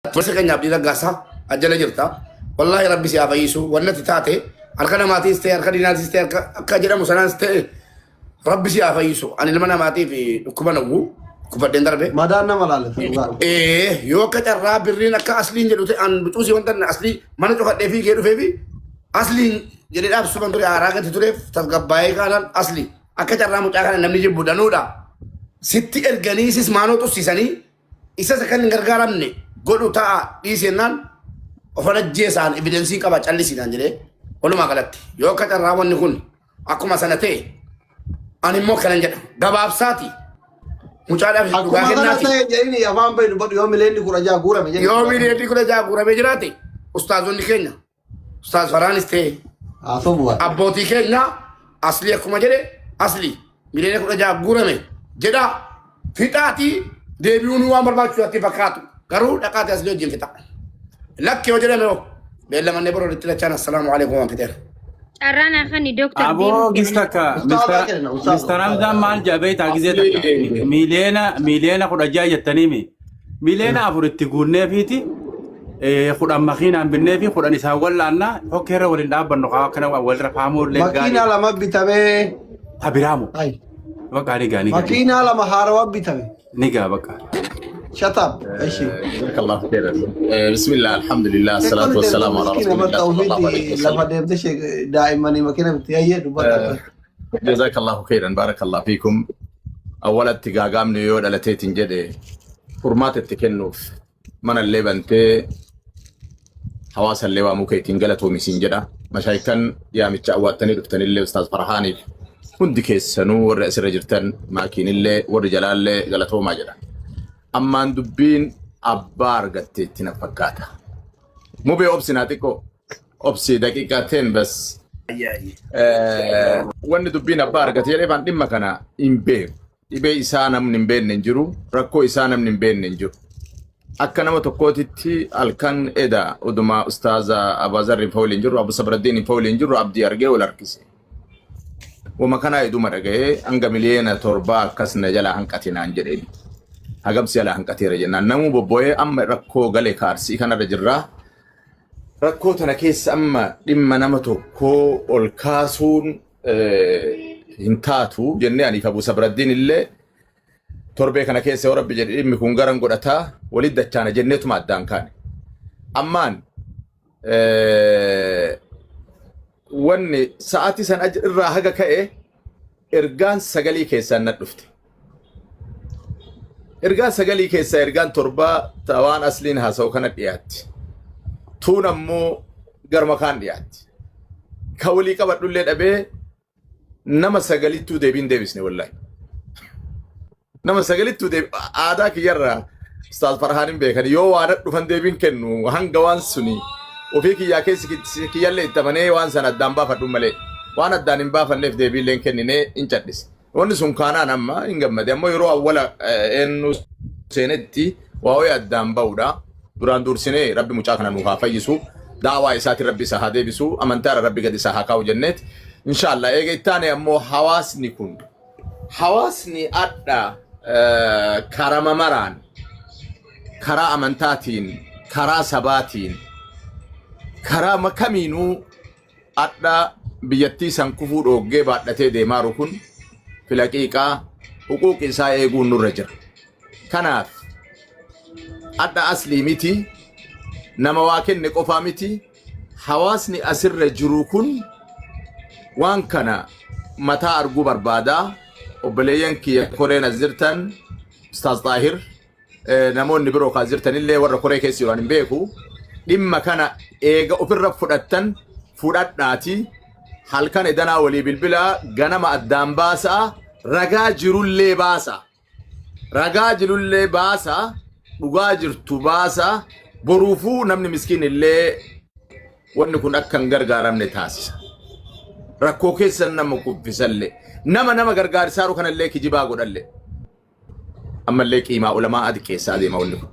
Obboleessa keenya Abdii Raggaasaa ajjala jirta. Wallaahi Rabbi si haa fayyisu. Wannati taate harka namaatiis ta'e harka diinaatiis ta'e harka akka jedhamu sanaanis ta'e Rabbi si haa fayyisu. Ani ilma namaatiif dhukkuba nawwu dhukkubadheen darbe. Madaan nama laalata dhugaa. Ee yoo akka carraa birriin akka asliin jedhu ta'e an bicuusii wanta inni aslii mana cufadhee fiigee dhufee fi asliin jedhee dhaabsisu kan ture haaraa gati tureef tasgabbaa'ee kaanaan aslii akka carraa mucaa kana namni jibbu danuudha. Sitti erganii sis maanoo xussiisanii isas akka hin gargaaramne godhu ta'a dhiisi jennaan ofan ajjeesaan evidensii qaba callisiidhaan jedhee walumaa galatti yoo akka carraa wanni kun akkuma sana ta'e ani immoo kanan jedha gabaabsaati mucaadhaaf dhugaa Akkuma kana kennaati ta'e jedhini afaan bahi dubbadhu yoo mileenni 16 guurame jedhi. Yoo miliyoonii 16 guuramee jiraate ustaazonni keenya Ustaaz Faraanis ta'e Haasoo bu'aa. abbootii keenya aslii akkuma jedhe aslii miliyoona 16 guurame jedha fixaatii deebi'uun waan barbaachisu natti fakkaatu garuu dhaqaati aslii wajjin fixa. Lakki yoo jedhame hoo beellamannee boroo itti lachaan assalaamu alaikum waan fixeera. Carraan hafani dooktar Aboo deemuuf gis kenna. takka Ustaazaa kenna, ustaaza, Mr. Hamzaan maal jedha beektaa gizee takka Asli miliyoona 16 jettaniimi miliyoona 4 itti guunneefiiti 10 makiinaan binnee fi 10 isaan wallaanna hokkeerra waliin dhaabbannu kaa akkana walirra faamuu illee Makiinaa gaarii lama bitamee. tabiraamu Ay. bakka ni gaa ni gaa Makiinaa lama haarawaa bitame. ni gaa bakka. Shut up. Eshi. جزاك الله خيرا. بسم الله الحمد لله الصلاة Sheekonni deemte والسلام على miskiina رسول الله barta صلى الله عليه ofiitti lafa وسلم. deemte daa'immanii makiina bitti hayyee dubbata. جزاك الله خيرا بارك الله فيكم. Awwalatti gaagaamni yoo dhalateetiin jedhe furmaata itti kennuuf mana illee bantee hawaasa illee waamuu keetiin galatoomi siin jedha. Mashaayikan yaamicha awwaattanii dhuftanillee Ustaaz Farhaaniif hundi keessanuu warri asirra jirtan maakiinillee warri jalaallee galatoomaa jedha. Ammaan dubbiin abbaa argatteetti na fakkaata. Mubee obsi naa xiqqoo obsi daqiiqaa teen bas. Wanni dubbiin abbaa argate jedhee waan dhimma kana hin beeku. Dhibee isaa namni hin beekne hin jiru. Rakkoo isaa namni hin beekne hin jiru. Akka nama tokkootitti halkan eda oduma ustaaza Abaazarri hin waliin jirru, Abu Sabraddiin hin waliin jirru Abdii argee wal harkise. Wama kanaa eduma dhaga'ee hanga miliyoona 7 akkas na jala hanqate naan jedheen. Hagamsi jala hanqateera jennaan namuu bobbo'ee amma rakkoo gale kaarsii kanarra jirraa. Rakkoo tana keessa amma dhimma nama tokkoo ol kaasuun hin taatu jennee aniif Abu Sabraddiin illee torbee kana keessa yoo rabbi jedhe dhimmi kun garan godhataa walitti dachaana jenneetuma addaan kaane. Ammaan wanni sa'aatii san irraa haga ka'e ergaan sagalii keessaan na dhufte. Ergaa sagalii keessaa ergaan torbaa ta waan asliin haasa'u kana dhiyaatti. Tuun ammoo garuma kaan dhiyaatti. Ka walii qabadhullee dhabee nama sagalittuu deebiin deebisne wallaahi. Nama sagalittuu deebi aadaa kiyyarraa Ustaaz Farhaan hin beekan yoo waan dhufan deebiin kennu hanga waan suni ofii kiyyaa keessi kiyyallee itti amanee waan sana addaan baafadhu malee waan addaan hin baafanneef deebiillee hin kenninee hin cadhise. Wanni sun kaanaan amma hin gammade ammoo yeroo awwala eenyu seenetti waa'ee addaan ba'uudha. Duraan dursinee rabbi mucaa kana nuuf haa fayyisu. Daawaa isaatiin rabbi isa haa deebisu. Amantaarra rabbi gadi isa haa kaa'u jenneet. Inshaallah eega ittaane ammoo hawaasni kun hawaasni adha karama maraan karaa amantaatiin karaa sabaatiin karaa kamiinuu adha biyyattii san kufuu dhooggee baadhatee deemaaru kun filaqiiqaa huquuqi isaa eeguun nurra jira. Kanaaf adha aslii miti nama waa kenne qofaa miti hawaasni asirra jiru kun waan kana mataa arguu barbaada. Obboleeyyan kiyya koreen as jirtan Ustaaz Xaahir namoonni biroo kaas jirtanillee warra koree keessa jiran hin beeku. Dhimma kana eega ofirra fudhattan fudhadhaati. Halkan edanaa walii bilbilaa ganama addaan baasaa ragaa jirullee baasaa. Ragaa jirullee baasaa dhugaa jirtu baasaa boruufuu namni miskiin illee wanni kun akka hin gargaaramne taasisa. Rakkoo keessa nama kuffisallee nama nama gargaarsaaru kanallee kijibaa godhallee ammallee qiimaa ulamaa xiqqeessaa adeema wanni kun.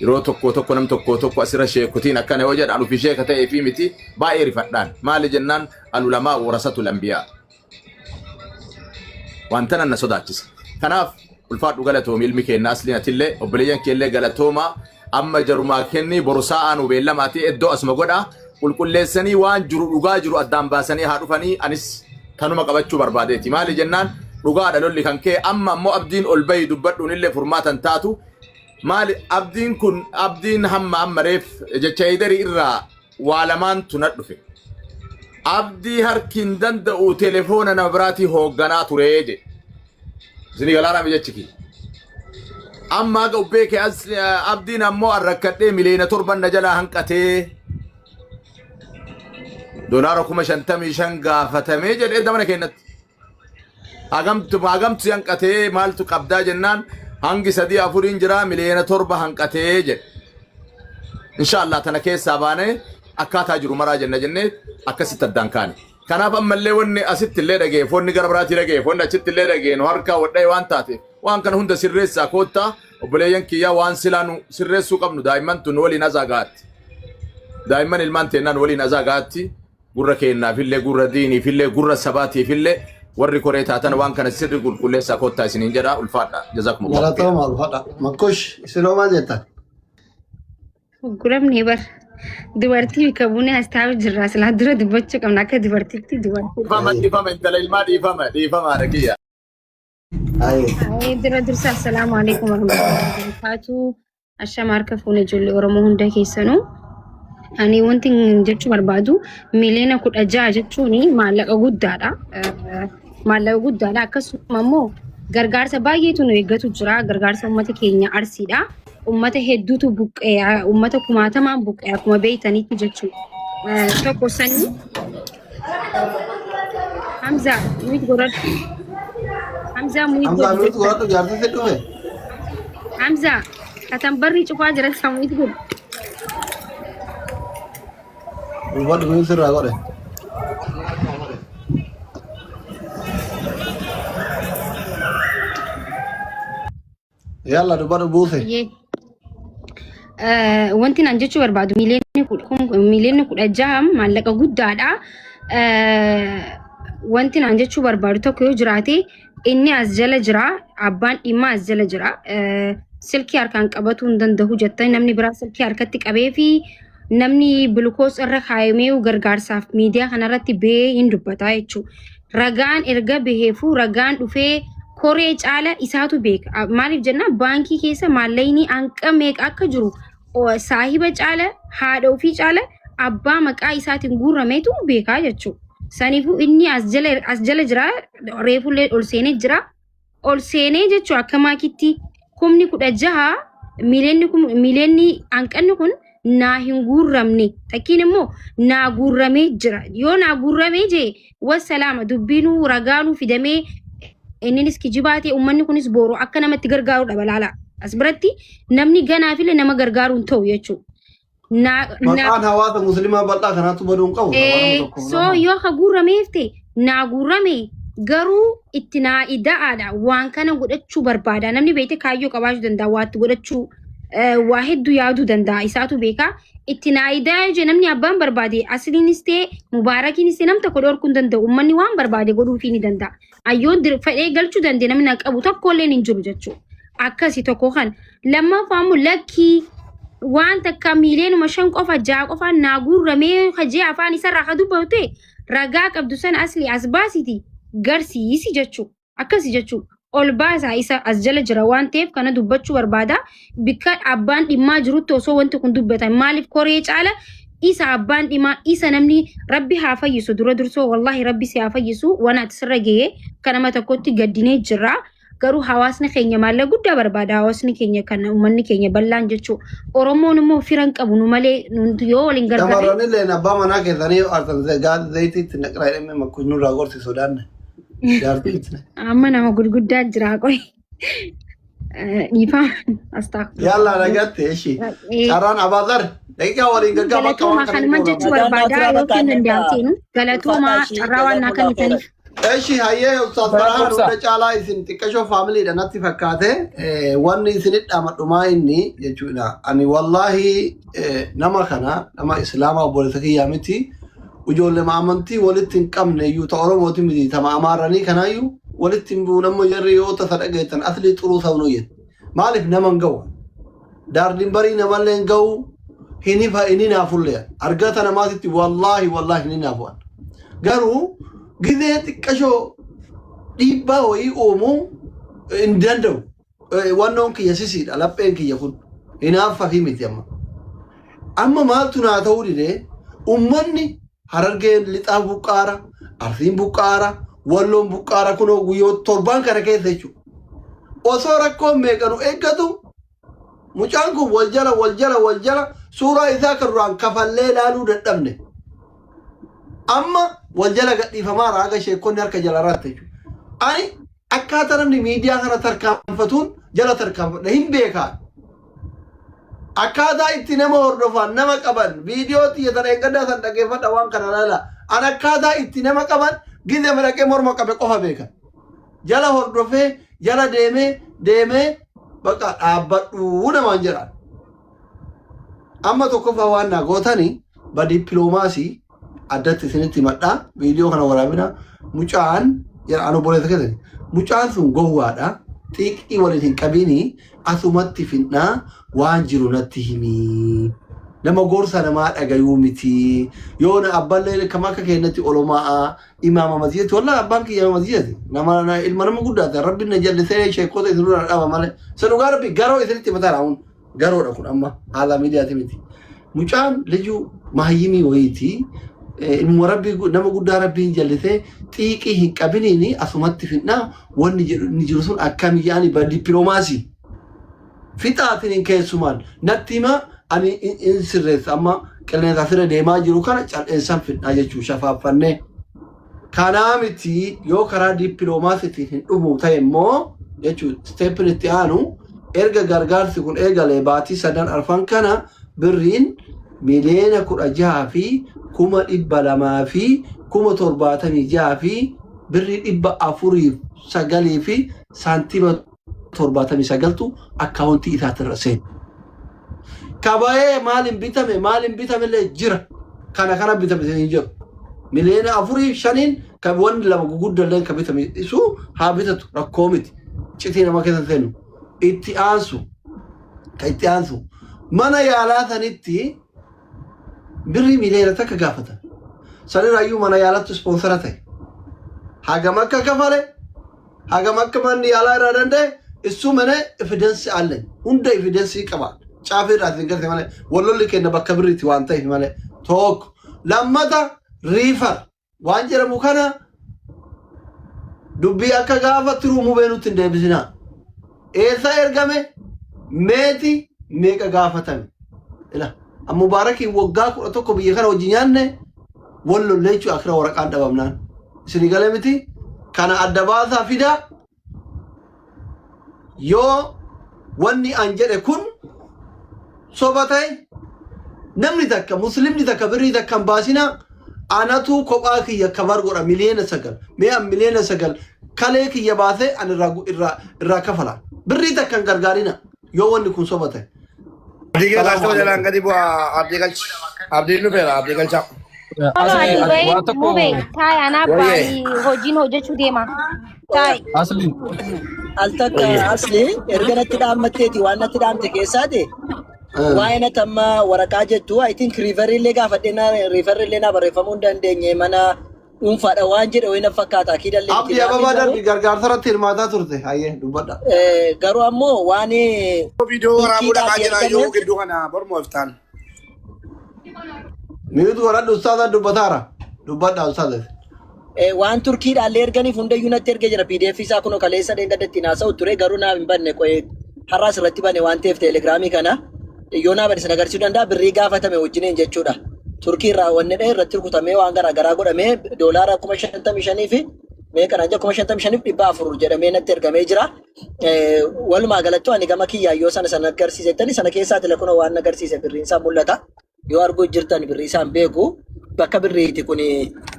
Yeroo tokko tokko nam tokko tokko asirra sheekotiin akkana yoo jedhan ofii sheeka ta'ee fi miti baay'ee rifadhaan maali jennaan alulamaa warasatul anbiyaa. Wanta nan na sodaachisa. Kanaaf ulfaadhu galatoomi ilmi keenna asliin atillee obboleeyyan keellee galatoomaa Amma jarumaa kenni boru sa'aa nu beellamaati iddoo asuma godha. Qulqulleessanii waan jiru dhugaa jiru addaan baasanii haa dhufanii anis tanuma qabachuu barbaadeeti. Maali jennaan dhugaadha lolli kan kee amma ammoo abdiin ol bahi dubbadhuun illee furmaatan taatu. Maali abdiin kun abdiin hamma amma reef jecha Heedarii irraa waa lamaantu na dhufe. Abdii harki hin danda'u telefoona nama biraatii hoogganaa turee jedhe. Isinii galaanaa jechi kiyya. Amma haga ubbee kee as abdiin ammoo an rakkadhee 7 miliyoona na jalaa hanqatee $55,000 gaafatamee jedhee damana keenyatti. Hagamtu hagamtu hanqatee maaltu qabdaa jennaan hangi sadii afuriin jira 7 miliyoona hanqatee jedhe. Inshaallah tana keessaa baanee akkaataa jiru maraa jenna jennee akkasitti addaan kaane. Kanaaf ammallee wanni asitti illee dhageef wanni gara biraatii dhageef wanni achitti illee dhageen harkaa wadhee waan taateef waan kana hunda sirreessaa koottaa obboleeyyan kiyyaa waan silaa nu sirreessuu qabnu daa'imman tun waliin azaa gaatti. Daa'imman ilmaan teennaan waliin azaa gaatti gurra keennaafillee gurra diiniifillee gurra sabaatiifillee warri koree taatan waan kana sirri qulqulleessaa koottaa isiniin jedha ulfaadha. Jazakumullahu khairan. Galatooma ulfaadha. Makkush isinoo maal jettan? Guramni bar dubartii bika buunee as taa'u jirra. Silaa dura dubbachuu qabna akka dubartiitti dubartii. Dhiifama dhiifama intala ilmaa dhiifama dhiifama haadha kiyya. Aye. Ayee dura dursa assalaamu alaikum warahmatullahi wabarakatuh. Ashama harka fuune ijoollee Oromoo hunda keessanuu. Ani wanti jechuu barbaadu 16 miliyoona jechuun maallaqa guddaadha. Maallaqa guddaadha. Akkasuma immoo gargaarsa baay'eetu nu eeggatu jira. Gargaarsa uummata keenya Arsiidha. Uummata hedduutu buqqee, uummata kumaatamaan buqqee akkuma beektanitti jechuudha. Tokko sanii Hamza mute godhadhu. Hamza mute Hamzaa godhu. nuti godhadhu jaartitti dhufe. Hamza katan barri cufaa jira isa mute godhu. Dubbadhu nuti sirraa godhe. Yalla dubbadhu buuse. Yee. Wanti naan jechuu barbaadu 16 miliyoona maallaqa guddaadha. Wanti naan jechuu barbaadu tokko yoo jiraate inni as jala jira abbaan dhimmaa as jala jira. Silkii harkaan qabatuu hin danda'u jettanii namni biraa silkii harkatti qabee fi namni bilkoos irra kaayamee gargaarsaaf miidiyaa kanarratti bahee hin dubbata jechuudha. Ragaan erga baheefuu ragaan dhufee koree caala isaatu beeka. Maaliif jennaan baankii keessa maallaqni hanqa meeqa akka jiru saahiba caala haadha ofii caala abbaa maqaa isaatiin guurrameetu beekaa jechuudha. Saniifuu inni as jala jira reefullee ol seenee jira. Ol seenee jechuun akka maakitti 16,000 miliyoonni hanqanni kun naa hin guurramne takkiin immoo naa guurramee jira yoo naa guurramee jee wassalaama dubbiinuu ragaanuu fidamee inninis kijibaa ta'e uummanni kunis boru akka namatti gargaaru dhaba laala as biratti namni ganaafillee nama gargaaruu hin ta'u jechuudha. Naa Maqaan hawaasa musliimaa bal'aa kanaatu baduu hin qabu. Nama tokko So lama. yoo ka guurrameef ta'e naa guurrame garuu itti naa ida'aadha waan kana godhachuu barbaada namni beekte kaayyoo qabaachuu danda'a waa itti godhachuu waa hedduu yaaduu danda'a isaatu beeka itti naa ida'aa jee namni abbaan barbaade asliinis ta'e mubaarakiinis ta'e nam tokko dhorkuu hin danda'u uummanni waan barbaade godhuufii ni danda'a ayyoon fedhee galchuu danda'e namni na qabu tokkolleen hin jiru jechuudha. Akkasi tokko kan lammaffaa immoo lakkii waan takka 5 miliyoona qofa ja'a qofa naa guurramee hajee afaan isarraa ka dubbatu ta'e ragaa qabdu sana asli as baasiti garsiisi jechuudha. Akkasi jechuudha. Ol baasaa isa as jala jira waan ta'eef kana dubbachuu barbaada. Bikka abbaan dhimmaa jirutti osoo wanti kun dubbatan maaliif koree caala isa abbaan dhimmaa isa namni rabbi haa fayyisu dura dursoo wallahi rabbi si haa fayyisu waan ati sirra ga'ee kan nama tokkotti gaddinee jirra. Garuu hawaasni keenya maallaqa guddaa barbaada. Hawaasni keenya kan uummanni keenya bal'aan jechuudha. Oromoon immoo firan qabu nu malee yoo waliin gargaarre. Shamarran illee abbaa manaa keessanii yoo aartan zayitii itti naqraa jedhamee makkuun nurraa gorsi sodaanne. Jaartii itti naqra. Amma nama gurguddaa jira qoy. Dhiifama. Astaghfirullah. Yalla nagaatti eshi. Carraan Abaazar daqiiqaa waliin gaggaaba akka Galatooma waan kana kanuman jechuu Nagaan barbaada naa yookiin turaa danda'amteenu. Galatooma carraa waan naa kennitaniif. Eshi hayyee Ustaaz Bara Farhaan obsa. hunda caalaa isin xiqqashoo faamiliidha natti fakkaate wanni isinit dhaamadhumaa inni jechuudha. Ani wallaahi nama kana nama islaamaa obboleessa kiyyaa miti ijoollee amantii walitti hin qabne iyyuu ta Oromooti miti tama Amaaranii kanaayyuu walitti hin bu'uun amma jarri yoo tasa dhageettan aslii xuruu sabnuu jetti. Maaliif nama hin ga'u? Daardimbarii namallee hin ga'u, hin ifa hin hinaafullee. Argata namaatitti wallaahi wallaahi hin hinaafu. Garuu gizee xiqqashoo dhiibbaa wayii uumuu hin danda'u. Wannoon kiyya sisiidha, lapheen kiyya kun hinaaffaa fi miti amma. Amma maaltu naa ta'uu dide? Ummanni Harargeen lixaa buqqaara, Arsiin buqqaara, Walloon buqqaara, kunoo guyyoota torbaan kana keessa jechuudha. Osoo rakkoon meeqa nu eeggatu, mucaan kun wal jala wal jala wal jala suuraa isaa kan duraan kafallee ilaaluu dadhabne. Amma wal jala gadhiifamaa raaga sheekonni harka jala irratti jechuudha. Ani akkaataa namni miidiyaa kana tarkaanfatuun jala tarkaanfadha hin beekaa. Akkaataa itti nama hordofan, nama qaban, viidiyoo tiyya tana eeggaddaa san dhaggeeffadha, waan kana laala. An akkaataa itti nama qaban gizee madaqee morma qabe qofa beekan. Jala hordofee, jala deemee, deemee bakka dhaabbadhuu namaan jedhan. Amma tokkoffaa waan naa gootani ba dippiloomaasii addatti isinitti himadha. Viidiyoo kana waraabina. Mucaan jedha, an obboleessa keessani. Mucaan sun gowwaadha. Xiiqii waliin hin qabiini, asumatti finnaa, waan jiru natti himi. Nama gorsa namaa dhagayuu miti. Yoo na abballee kam akka keenyatti olomaa imaama masjidati, wallahi abbaan kiyya imaama masjidati. Nama ilma nama guddaata. Rabbi na jallisee sheekota isin dura dhaba malee. Isa dhugaa Rabbi garoo isinitti himataa raawun. Garoodha kun amma haala miidiyaati miti. Mucaan lijuu mahayyimii wayiiti. Ilmuma Rabbii nama guddaa Rabbiin jallisee xiiqii hin qabiniini asumatti finnaa, wanni jedhu inni jiru sun akkami yaani ba dippiloomaasii. Fixaatiin hin keessumaan natti himaa, ani in sirreessa, amma qilleensa asirra deemaa jiru kana cal'eensan fidhaa jechuu shafaaffannee. Kanaa miti, yoo karaa dippiloomaasiitiin hin dhumu ta'e immoo jechuun stepin itti aanu, erga gargaarsi kun eegalee baatii sadan arfan kana birriin 16,276,000 fi birrii 409 fi saantima 79tu akkaawuntii isaatirra seene. Kabayee maaliin bitame, maaliin bitamillee jira. Kana kana bitame hin jiru. 4,500,000 kan wanni lama guguddallee kan bitame isu haa bitatu, rakkoo miti. Citii nama keessa seenu. Itti aansu. Kan itti aansu. Mana yaalaa sanitti birrii 1 million gaafatan. Sanirraayyuu mana yaalatti ispoonsara ta'e. Hagam akka kafale, hagam akka manni yaalaa irraa danda'e, እሱ mana evidence አለኝ, hunda evidence qaba, caafii irraa isin garte malee, wallolli kenna bakka birriitti waan ta'eef malee. Tokko lammata refer waan jedhamu kana dubbii akka gaafa tiruu mubee nutti hin deebisinaa. Eessa ergame, meeti meeqa gaafatame? Ila Mubaarakiin waggaa 11 biyya kana hojii nyaanne wallollee jechuudha, akira waraqaan dhabamnaan. Isinii galee miti? Kana adda baasaa fidaa. Yoo wanni an jedhe kun soba ta'e, namni takka, muslimni takka birrii takka hin baasinaa. Anatu kophaa kiyya kabar godha 9 million. Mee an 9 million kalee kiyya baasee an irraa kafala. Birrii takka hin gargaarina yoo wanni kun soba ta'e. Abdii Salaamu keessaa alaikum. Jalaan gadi bu'aa, abdii galchi. Abdiin dhufeera, abdii galchaa. Ati Asli bahee waa tokko mubee taa'e anaa Wayyee. baanii hojiin hojjechuu deema. Taa'e. Asli Al takka Asli, erga natti dhaammatteeti, waan natti dhaamte keessaati waa'ee natti amma waraqaa jettu, I think refer illee gaafadhee na refer illee na barreeffamuu hin dandeenye, mana dhuunfaadha waan jedhe wayii na fakkaata, akiidallee miti Abdii naaf hin Ababaa galu. darbi gargaarsa irratti hirmaataa turte. Hayyee, dubbadha. Garuu ammoo waan Viidiyoo waraabuu dhaqaa Turkiidhaaf jira yoo ergameef gidduu kana bormoo iftaan. Mute godhadhu, ustaaza dubbataara. Dubbadha, ustaaza. Waan Turkiidhaallee erganiif hundayyuu natti ergee jira. PDF isaa kunoo kaleessa dheengadda ittiin haasa'u ture, garuu naaf hin banne. Qo'ee har'aas irratti bane waan ta'eef, teelegiraamii kana yoo naa bane sana agarsiisuu danda'a, birrii gaafatame wajjiniin jechuudha. Turkii irraa wanni dha'e irratti rukutamee waan garaa garaa godhamee doolaara 55,000 fi meeqa naan jedha, 55,400 jedhamee natti ergamee jira. Walumaa galattuu ani gama kiyyaan yoo sana sana agarsiisettani sana keessaati lakunoo waan agarsiise birriin isaa mul'ata. Yoo arguu jirtan birrii isaan beeku, bakka birriiti kun,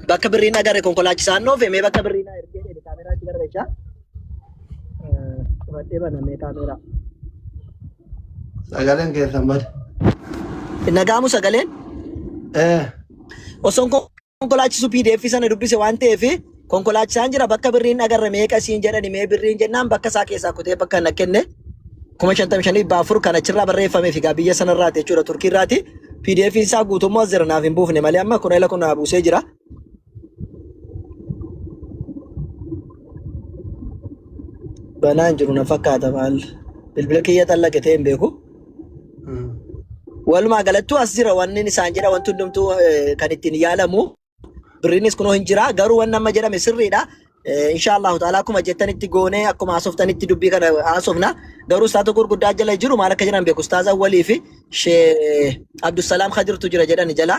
bakka birriin agarre konkolaachisaan dhoofe, mee bakka birrii naa ergee jedhe, kaameraa itti gargalchaa. Cufadhee banamee kaameraa. Sagaleen keessan bade. Nagaamu sagaleen osoon konkolaachisu PDF sana dubbise waan ta'eef, konkolaachisaan jira, bakka birriin agarre meeqa siin jedhani, mee birriin jennaan bakka isaa keessaa kutee bakka na kenne. 55,400 kan achirraa barreeffameef egaa biyya sanarraati jechuudha Turkiirraati. PDF isaa guutummaa as jira naaf hin buufne malee amma kun ila kun naa buusee jira. Banaa hin jiru na fakkaata maal bilbila kiyya xallaqe ta'e hin beeku. Walumaa galattuu as jira wanni isaan jedha wanti hundumtuu kan ittiin yaalamu. Birriinis kunoo hin jira garuu wanni amma jedhame sirriidha. Insha Allahu ta'ala akkuma jettanitti goonee akkuma haasoftanitti dubbii kana haasofna. Garuu ustaaza gurguddaa jala jiru maal akka jedhan beeku ustaaza Awwalii fi Shee Abdusalaam Khadirtu jira jedhani jala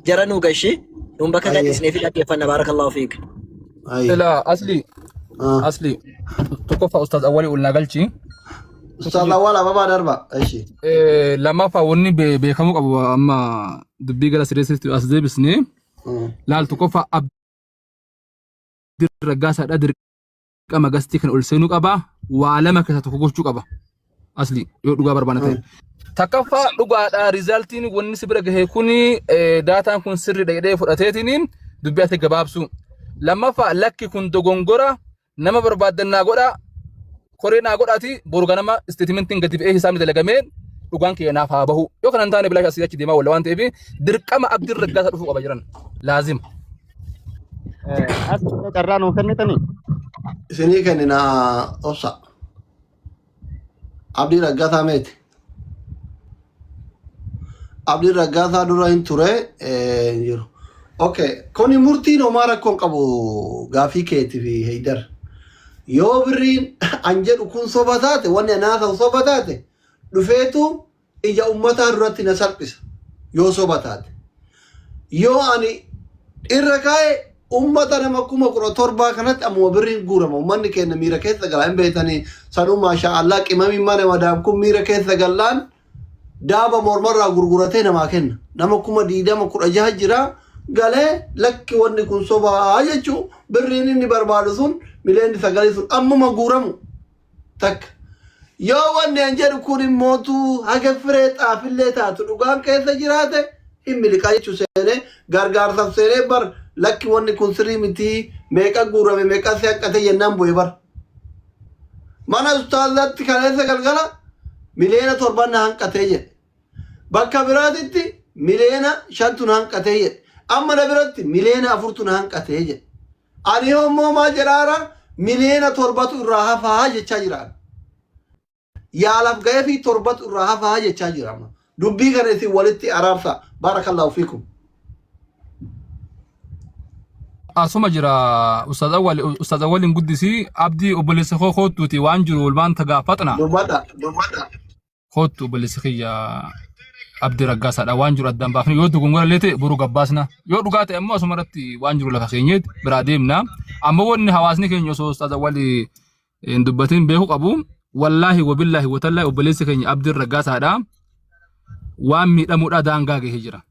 jara nuu gashi nuun bakka Ayyee. gadhiisnee fi dhaggeeffanna baarakallahu fiik. Ayyee. Ilaa asli Ah. asli tokkoffaa ustaaz awwalii ol naa galchi. Ustaaz Awwal Ababaa darba. Eshi. Lammaffaa wanni beekamuu qabu amma dubbii gara sireessitti as deebisne laal tokkoffaa Abdii Raggaasaadha dirqama gastii kan ol seenuu qaba waa lama keessaa tokko gochuu qaba asli yoo dhugaa barbaanna ta'e. Takkaffaa dhugaadha riizaaltiin wanni si bira gahe kuni daataan kun sirriidha jedhee fudhateetiin dubbii ati gabaabsuu. Lammaffaa lakki kun dogongora nama barbaaddan naa godhaa koree naa godhaati boru ganama isteetimentiin gadi ba'ee hisaabni dalagamee dhugaan kiyya naaf haa bahu yoo kana hin taane bilaash asii achi deemaa walla waan ta'eef dirqama abdiin raggaasa dhufuu qaba jiran laazima. As carraa nuu kennitanii? Isinii kennina obsa. Abdii Raggaasaa meeti. Abdii Raggaasaa dura hin ture hin jiru. Okay, kuni murtiin homaa rakkoon qabu gaafii keeti fi Heydar. Yoo birriin an jedhu kun soba taate wanni an haasa'u soba taate dhufeetu ija ummataa duratti na salphisa yoo soba taate. Yoo ani irra kaa'e ummata nama 17,000 kanatti ammuma birriin guurama. Ummanni keenya miira keessa gala hin beektanii sanuu maashaa Allah qimamiin mana madaam kun miira keessa gallaan daaba mormarraa gurguratee namaa kenna. Nama 20,000 16 jira galee lakki wanni kun sobaa jechuu birriin inni barbaadu sun 9 million sun ammuma guuramu. Takka. Yoo wanni an jedhu kun immootu haga firee xaafillee taatu dhugaan keessa jiraate hin miliqaa jechuu seenee gargaarsaaf seenee bar lakki wanni kun sirrii miti meeqa guurame meeqa si hanqate jennaan bu'e bar. Mana ustaazatti kaleessa galgala 7 million na hanqatee jedhe. Bakka biraatitti 5 milliontu na hanqatee jedhe. Amma na biratti 4 milliontu na hanqatee jedhe. Ani immoo maal jedhaara 7 milliontu irraa hafaa jechaa jira. Yaalaaf ga'ee fi torbatu irraa hafaa jechaa jira. Amma. Dubbii kana isin walitti araarsa. Baarakallahu fiikum. Asuma jira Ustaaz Awwal Ustaaz Awwaliin guddisii Abdii obboleessa koo koottuuti waan jiru walumaan tagaafatna. Dubbadha. Koottu obboleessi kiyya Abdii Raggaasaadha waan jiru addaan baafne yoo dogongora illee ta'e boru gabbaasna yoo dhugaa ta'e ammoo asuma irratti waan jiru lafa keenyeet biraa deemna amma wanni hawaasni keenya osoo Ustaaz Awwal hin dubbatin beeku qabu wallaahi wabillaahi watallaahi obboleessi keenya Abdii Raggaasaadha waan miidhamuudha daangaa gahee jira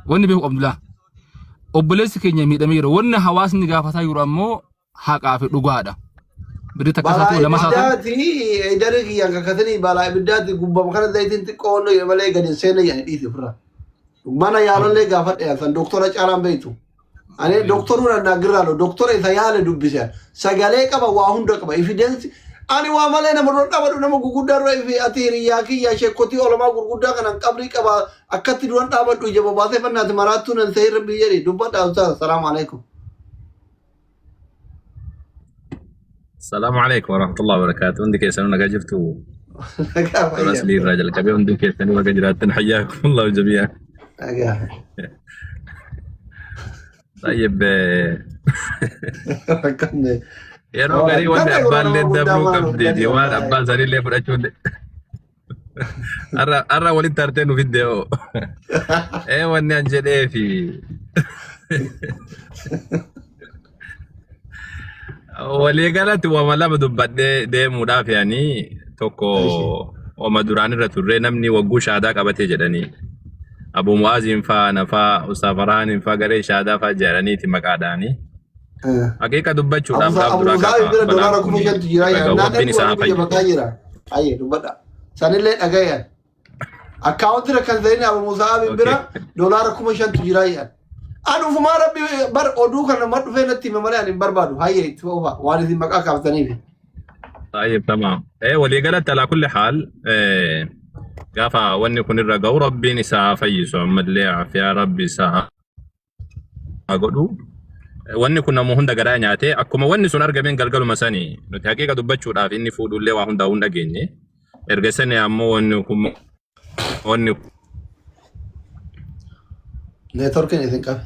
wanni beeku qabdu laa obboleessi keenya miidhamee jira wanni hawaasni gaafataa jiru ammoo haqaa fi dhugaadha. Birrii takka isaa Balaa ta'u lama isaa ta'u ibiddaati eedari kiyyaan kakatanii balaa ibiddaati gubbama kana zayitiin xiqqoo onnoo malee gadi hin seenne jedhanii dhiisi ofirraa. Mana yaalallee gaafadhe san doktora caalaan beektu. Ani doktoruun annaa girraalo doktora isa yaale dubbise sagalee qaba waa hunda qaba evidence ani waa malee nama dura dhabadhu nama gurguddaa dura ifi ati hiriyaa kiyya sheekotii olamaa gurguddaa kanan qabrii qaba akkatti duran dhaabadhu ija bobaasee fannaati maraattuu nan se'ee rabbii jedhi dubbadha ustaaz salaamu alaikum. Salaamu alaikum warahmatullahi wabarakatuh. Hundi keessanuu nagaa jirtu. Nagaa Tola fayyaa. aslii irraa jalqabee hundi keessanuu baga jiraattan hayyaakum Allahu jamii'an. Nagaa. Tayyib Rakkanne. yeroo garii wanni Rakkanne yeroo nama abbaallee guddaa dabruu maal qabdeeti hojjetani waan wallaahi. abbaan sanillee fudhachuu har'a walitti hartee nu fidde hoo. Ee wanni an jedhee fi waliigalatti wama lama dubbadhee deemuudhaaf yaani tokko wama duraan irra turre namni wagguu shaadaa qabatee jedhanii Abu Mu'aaziin faa nafaa Ustaaz Farhaaniin faa garee shaadaa faa jedhaniiti maqaadhaanii. Haqiiqa dubbachuudhaaf gaaf Abu duraa Musaabi gaafa bira balaan doolaara kun 5,000tu jira yaa. dhaga'u Naan rabbiin ergu isaan warra biyya fayyisu. bakkaa jira. Ayyee dubbadha. Sanillee dhagayan. Akkaawunti kan ta'in Abu Musaabi bira doolaara 5,000tu jira yaa. Ani ufumaa rabbi bar oduu kana nama dhufee natti hime malee ani hin barbaadu. Hayyee itti fufa waan isin maqaa kaaftaniif. طيب تمام. Walii galatti alaa kulli haal gaafa wanni kun irra ga'u rabbiin isaa haa fayyisu ammallee afiyaa rabbi isaa haa godhu. Wanni kun nama hunda garaa nyaate akkuma wanni sun argameen galgaluma sani nuti haqiiqa dubbachuudhaaf inni fuudhullee waa hundaa hin dhageenye. Erga sani ammoo wanni kun wanni Neetworkiin isin qabe.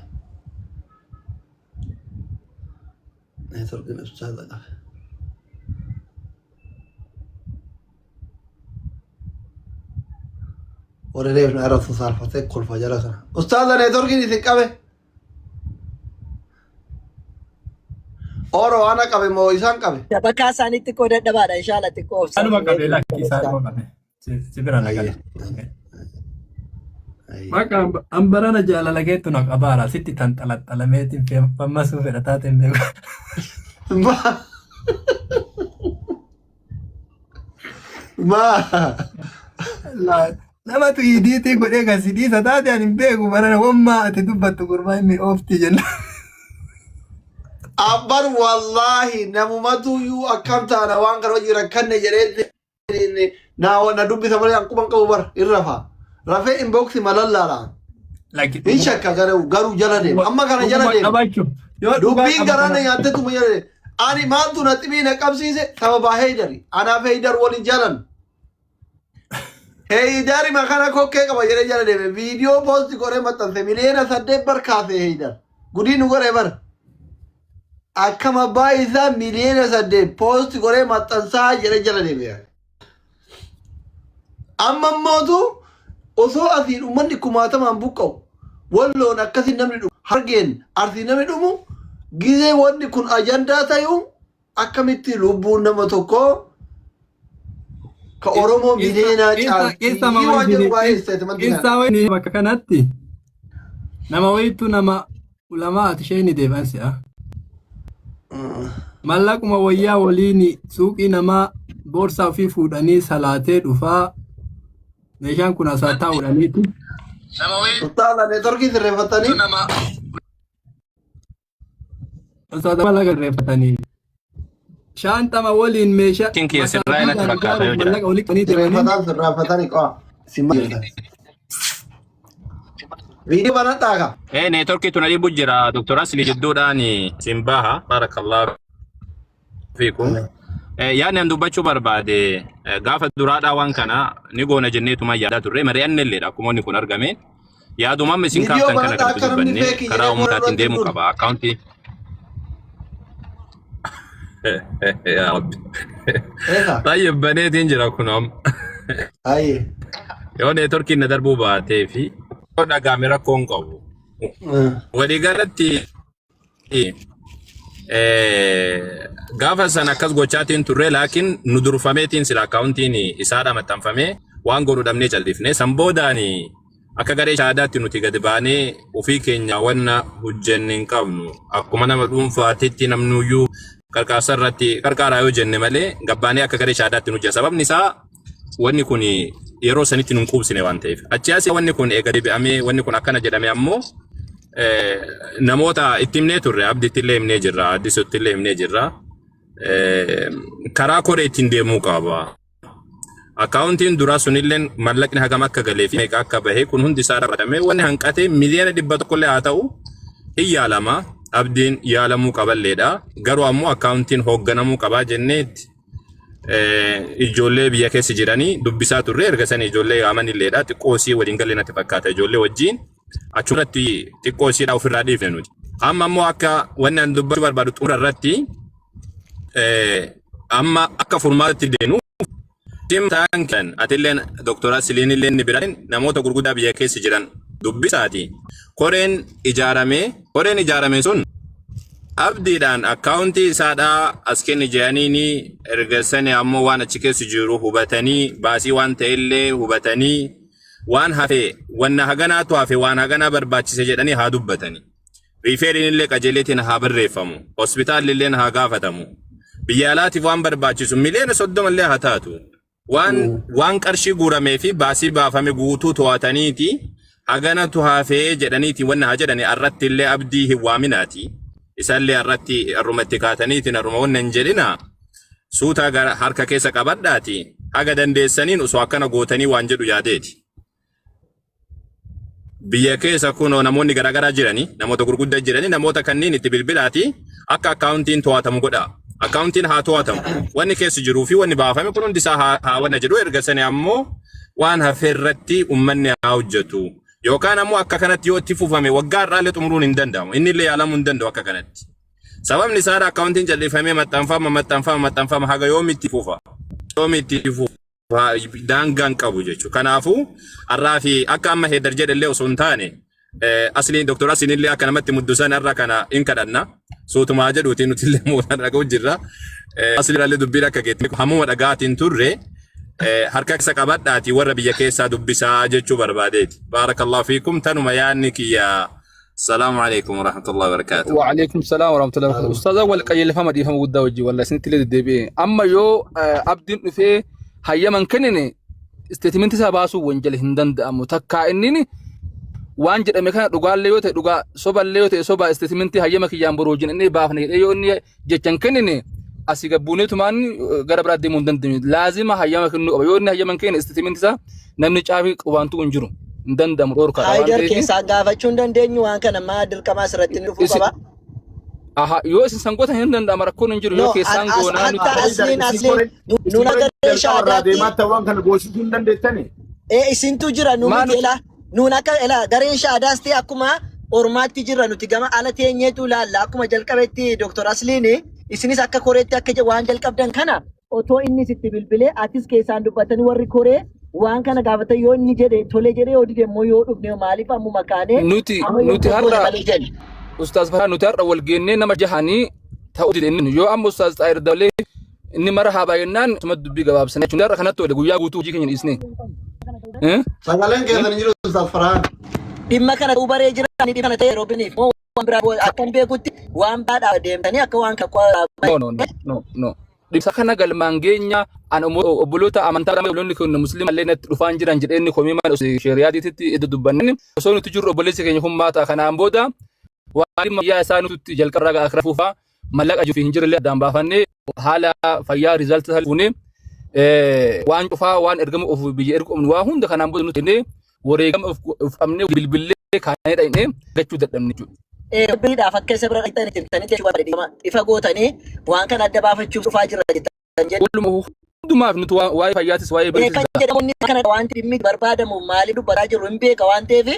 Neetworkiin ustaaza qabe. Warri reef na irratti saalfatee kolfa jala kana. Ustaaza neetworkiin isin qabe. Oro ana qabe moo isaan qabe? Bakka isaanii xiqqoo dadhabaadha inshaalla xiqqoo of Isaanuma qabe lakki isaanuma qabe. Si bira na gala. Bakka an barana jaalala keettu na qabaara sitti tan xalaxalameetiin fammasuu fedha taateen beeku. Maa. Namatu idiitii godhee kan si dhiisa taate ani hin beeku barana wammaa ati dubbattu gurbaa inni oofti jenna. Abban wallaahi namumatu iyyuu akkam taana waan kana hojii rakkanne jedhee naa na dubbisa malee an quban qabu bar hin rafa. Rafee inbox malallaadha. Lakki Hin shakka garuu garuu jala deema. Amma kana jala dhuguma deema. qabachuuf yoo dhugaa Dubbiin garaa na qabatan nyaattetuma jala deema. Ani maaltu na xibii na qabsiise sababa Heydari. Anaaf Heydar waliin jalan. Heydari makana kokkee qaba jedhee jala deeme. Viidiyoo poosti godhee maxxanse 8 miliyoona bar kaase Heydar. Gudii nu godhee bar. Akkam abbaa isaa 8 miliyoona poosti godhee maxxansaa jedhee jala deeme. Amma immootu osoo asiin uummanni kumaatamaan buqqa'u walloon akkasiin namni dhumu hargeen arsiin namni dhumu gizee wanni kun ajandaa ta'u akkamitti lubbuun nama tokkoo ka Oromoo miliyoonaa caalti waan jedhu waa'ee isteetimantii kana. Qissa wayii bakka kanatti nama wayiitu nama ulamaa ati ishee ni deebi'an si'a. Mallaquma wayyaa waliin suuqii namaa boorsaa ofii fuudhanii salaatee dhufaa meeshaan kun asaa taa'uudhaniiti. Ustaaza neetworkii sirreeffattanii Ustaaza mallaqa sirreeffatanii. Shaantama waliin meeshaa Kin kiyya sirraa natti masaajiidhaan fakkaata yoo ijaaruuf jedhan. mallaqa walitti qabanii deemanii sirreeffataan sirreeffatanii qo'a. Simma jirtan. Viidiyoo banadhaa ka. Neetworkii tun adiibu jira Dr. Asli jidduudhaan sin baha. Barakallahu fiikum. Yaadni an dubbachuu barbaade gaafa duraadhaa waan kana ni goona jenneetuma yaadaa turre mari'anne illeedha akkuma inni kun argame. Yaaduma amma isin Viidiyoo kaaftan kana banadhaa kan nuti akka namni dubbanne feekii karaa jedhee booda uummataatiin irratti deemuu hin qaba. Akkaawuntii. Yaa Rabbi. Eega. Tayyib baneetiin jira kun amma. Ayyee. Yoo neetworkiin na darbuu baatee fi yoo dhagaame rakkoo hin qabu. Waliigalatti gaafa san akkas gochaatiin turre laakiin nu durfameetiin sila akkaawuntiin isaadha maxxanfamee waan godhu dhabnee callifne. San boodaan akka garee shahaadaatti nuti gadi baanee ofii keenya wanna hojjenne hin qabnu. Akkuma nama dhuunfaatitti namnuyyuu qarqaarsa irratti qarqaaraa yoo jenne malee gabbaanee akka garee shahaadaatti nu hojjenna. Sababni isaa wanni kun yeroo sanitti nun quubsine waan ta'eef. Achi asii wanni kun eega deebi'amee wanni kun akkana jedhame ammoo namoota itti himnee turre abditti illee himnee jirra addisutti illee himnee jirra. Karaa koree ittiin deemuu qaba. Akkaawuntiin duraa sunillee mallaqni hagam akka galee fi meeqa akka bahe kun hundi isaa ramadamee wanni hanqate 100 miliyoona illee haa ta'u hin yaalama. Abdiin yaalamuu qaballeedha. Garuu ammoo akkaawuntiin hoogganamuu qabaa jenneetti ijoollee biyya keessa jiranii dubbisaa turre erga sana ijoollee yaamanilleedha. Xiqqoo isii waliin galee natti fakkaata ijoollee wajjin achirratti xiqqoo isiidha ofirraa dhiifne nuti. Amma ammoo akka wanni ani dubbachuu barbaadu xumura irratti amma akka furmaatatti deenu Tim ta'an atilleen Dr. Asiliin illee ni biraan namoota gurguddaa biyya keessa jiran dubbisaati. Koreen ijaarame sun abdiidhaan akkaawuntii isaadhaa as kenni jedhaniini erga sani ammoo waan achi keessa jiru hubatanii baasii waan ta'ellee hubatanii waan hafe wanna haganaatu hafe waan haganaa barbaachise jedhanii haa dubbatani. Riifeeriin illee qajeeleetiin haa barreeffamu. Hospitaalli illee haa gaafatamu. Biyya alaatiif waan barbaachisu 30 miliyoona illee haa taatu. Waan qarshii guuramee fi baasii baafame guutuu to'ataniiti haganatu hafee jedhaniiti wanna haa jedhani arratti illee abdii hin waaminaati. Isallee arratti arruma itti kaataniitiin arruma wanna hin jedhina. Suutaa gara harka keessa qabadhaati haga dandeessaniin osoo akkana gootanii waan jedhu yaadeeti. Biyya keessa kunoo namoonni garaagaraa jiranii, namoota gurguddaa jiranii, namoota kanneen itti bilbilaati akka akkaawuntiin to'atamu godhaa. Akkaawuntiin haa to'atamu. Wanni keessa jiruu fi wanni baafame kun hundi isaa haa wanna jedhu erga sani ammoo waan hafe irratti uummanni haa hojjetu. Yookaan ammoo akka kanatti yoo itti fufame waggaa irraallee xumuruun hin danda'amu. Inni illee yaalamuu hin danda'u akka kanatti. Sababni isaa akkaawuntiin calleeffamee maxxanfama maxxanfama maxxanfama haga yoomitti fufa. Yoomitti fufa daangaan qabu jechuudha. Kanaafuu har'aa fi akka amma Heedar jedhellee osoo hin taane asliin Dr. Asliin illee akka namatti muddusan har'a kana hin kadhanna. Suutumaa jedhuutiin nuti illee mootan dhaga'u jirra. Asliin illee dubbiin akka geetti hammuma dhagaatiin turre harka isa qabadhaatii warra biyya keessaa dubbisaa jechuu barbaadeeti. Baarakallahu fiikum tanuma yaadni kiyya. Salaamu alaikum warahmatullahi wabarakatuh. Wa'alaikum salaam warahmatullahi wabarakatuh. Ustaaza wal qajeelfama dhiifama guddaa wajjin wallahi isinitti illee deddeebi'e. Amma yoo abdiin dhufee hayyama hin kennine isteetimentii isaa baasuu wanjala hin danda'amu. Takkaa inni waan jedhame kana dhugaallee yoo ta'e dhugaa soballee yoo ta'e soba isteetimentii hayyama kiyyaan boruu wajjin inni baafne jedhee yoo inni jecha hin kennine asii gabbuuneetumaan gara biraa deemuu hin dandeenyu. Laazima hayyama kennuu qaba. Yoo inni hayyama hin kennine isteetimentii isaa namni caafii qubaantuu hin jiru. Hin danda'amu dhorkaadha waan Haayidar ta'eef. keessaan gaafachuu hin dandeenyu waan kana maa dirqama asirratti inni dhufuu Isin qaba. aha yoo isin sangoota hin danda'ama rakkoon hin jiru yoo No, keessaan as goonaa nuti hatta Haydar asliin isin asliin koree isin nuun koree akka jalqaba irraa shaadaatti deemaa ta'an kana goosisuu hin dandeettani. ee isintu jira nu maa miti nuti ela nuun akka ela gareen shaadaas ta'e akkuma ormaatti jirra nuti gama ala teenyeetu ilaalla akkuma jalqabetti Dr. Asliin isinis akka koreetti akka waan jalqabdan kana otoo inni sitti bilbilee atis keessaan dubbatanii warri koree waan kana gaafatan yoo inni jedhe tole jedhee yoo dide immoo yoo dhufne maaliif ammuma kaanee nuti amma yoo nuti goone har'a malee jenna. Ustaaz Farhaan nuti har'a wal geennee nama jahanii ta'uu dide inni yoo amma Ustaaz Xaayir dabalee inni mara haa baay'inaan suma dubbii gabaabsanii jechuun har'a kanatti oole guyyaa guutuu hojii keenya dhiisne. Eh? Sagaleen keessan hin jiru Ustaaz Farhaan. Dhimma kana ta'uu baree jira ani dhimma kana ta'e yeroo biniif moo waan biraa akkan beekutti waan biraadhaa deemtanii akka waan kana No no no no no. Dhimsa kana galmaan geenya an obboloota amantaa obboloonni kun muslima illee natti dhufaan jiran jedhee inni komii mana sheriyaatiitti itti dubbanne osoo nuti jirru obboleessi keenya kun maata kanaan booda waan dhimma fayyaa isaa nuti jalqarraa gara akira fuufaa mallaqa jiru fi hin jirre addaan baafannee haala fayyaa riizaltii isaa fuunee waan cufaa waan ergama of biyya ergu qabnu waa hunda kanaan booda nuti kennee wareegama of qabnee bilbillee kaanee dhaqnee gachuu dadhabne jechuudha. Biriidhaaf akka isa bira dhaqxan itti himtanii jechuu barbaade ifa gootanii waan kana adda baafachuuf dhufaa jirra jettan jedhu. Waluma hundumaaf nuti waa'ee fayyaatis waa'ee biriitis Kan jedhamu inni kana wanti dhimmi barbaadamu maaliif dubbataa jirru hin beeka waan ta'eef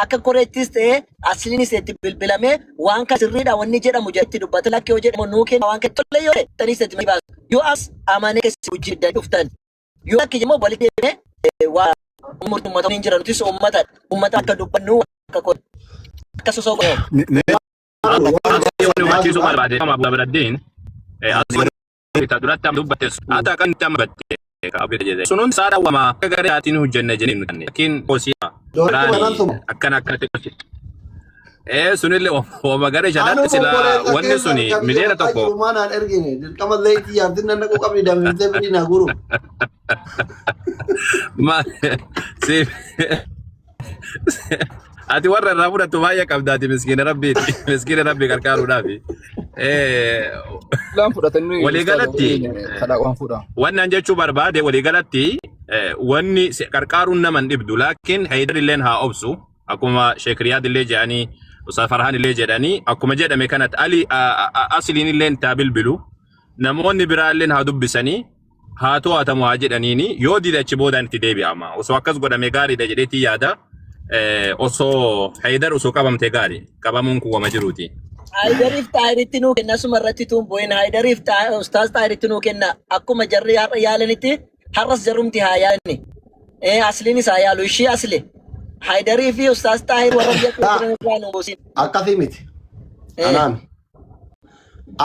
akka koreettis ta'e asliinis itti bilbilamee waan kana sirriidha wanni jedhamu jedhetti dubbata lakki yoo jedhamu nuu kenna waan kana tolee yoo ta'e taniis itti baasu yoo as amanee keessa hojii dhuftan yoo lakki immoo walitti deemee waa murtii uummata hin jira nutis uummata uummata akka dubbannu akka akka sosoo Wanni hubachiisuu barbaade nama Abu Abraddiin asii duratti amma dubbatte haata kan itti amma dubbatte sunun isaa dhawwama akka garee isaatiin hojjenna jedhee nuti laakiin kosii karaani akkana akkanatti qosi ee sunillee wama garee Anu shanatti sila obboleessa wanni keessan suni kan biyya miliyoona baqaa tokko jiru maa naan ergine dirqama zayitii yaabtin nan dhaquu qabdi damimtee birii naa guru. ma si ati warra irraa fudhattu baay'ee qabdaati miskiina rabbiiti miskiina rabbii gargaaruudhaafi. Laan fudhatanii Waliigalatti kadhaa waan fuudha. Wannan jechuu barbaade waliigalatti wanni qarqaaruun nama hin dhibdu laakiin Haydar illeen haa obsu akkuma Sheek Riyaad illee jedhanii Ustaaz Farhaan illee jedhanii akkuma jedhame kanatti Ali asliin illeen taa bilbilu namoonni biraa illeen haa dubbisanii haa to'atamu haa jedhaniini yoo dide achi boodaan itti deebi'ama osoo akkas godhame gaariidha jedheetii yaada osoo Haydar osoo qabamte gaari qabamuun kun wama jiruuti. Haydariif Xaahiritti nuu kenna asuma irratti tuun bu'in Haydariif Ustaaz Xaahiritti nuu kenna akkuma jarri har'a yaalanitti har'as jarumti haa yaalani asliinis haa yaalu ishii asli Haydarii fi Ustaaz Xaahir warra biyya keessa jiran irraa nuu buusin. Akkasii miti. Anaan.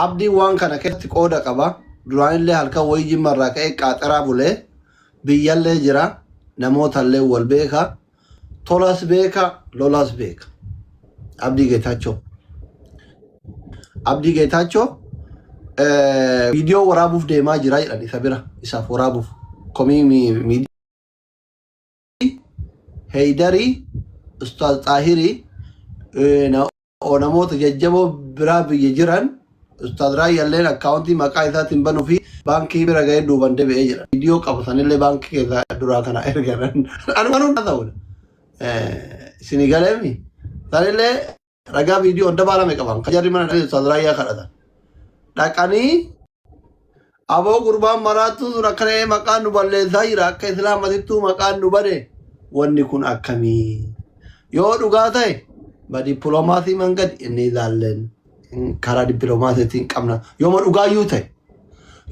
Abdiin waan kana keessatti qooda qaba. Duraanillee halkan wayii jimma irraa ka'ee qaaxaraa bulee biyyallee jira. Namootallee wal beeka. Tolas beeka, lolas beeka. Abdii Geetaachoo. Abdii Geetaachoo viidiyoo waraabuuf deemaa jira jedhan isa bira isaaf waraabuuf komii miidiyaa. Heydarii, Ustaaz Xaahirii, namoota jajjaboo biraa biyya jiran Ustaaz Raayyaalleen akkaawuntii maqaa isaatiin banuu fi baankii bira ga'ee duuban deebi'ee jira. Viidiyoo qabu sanillee baankii keessaa duraa kana ergan. Anuma nuun ta'udha. Isinii galeemi. Sanillee ragaa viidiyoo dabaalame qaban. Kan jarri mana dhaqee Ustaaz Raayyaa kadhatan. Dhaqanii aboo gurbaan maraattuu sun akkana ee maqaan nu balleessaa jira akka islaamatittuu maqaan nu bade wanni kun akkamii yoo dhugaa ta'e ba dippiloomaasii mangad inni ilaalleen karaa dippiloomaasiitiin qabna yooma dhugaayyuu ta'e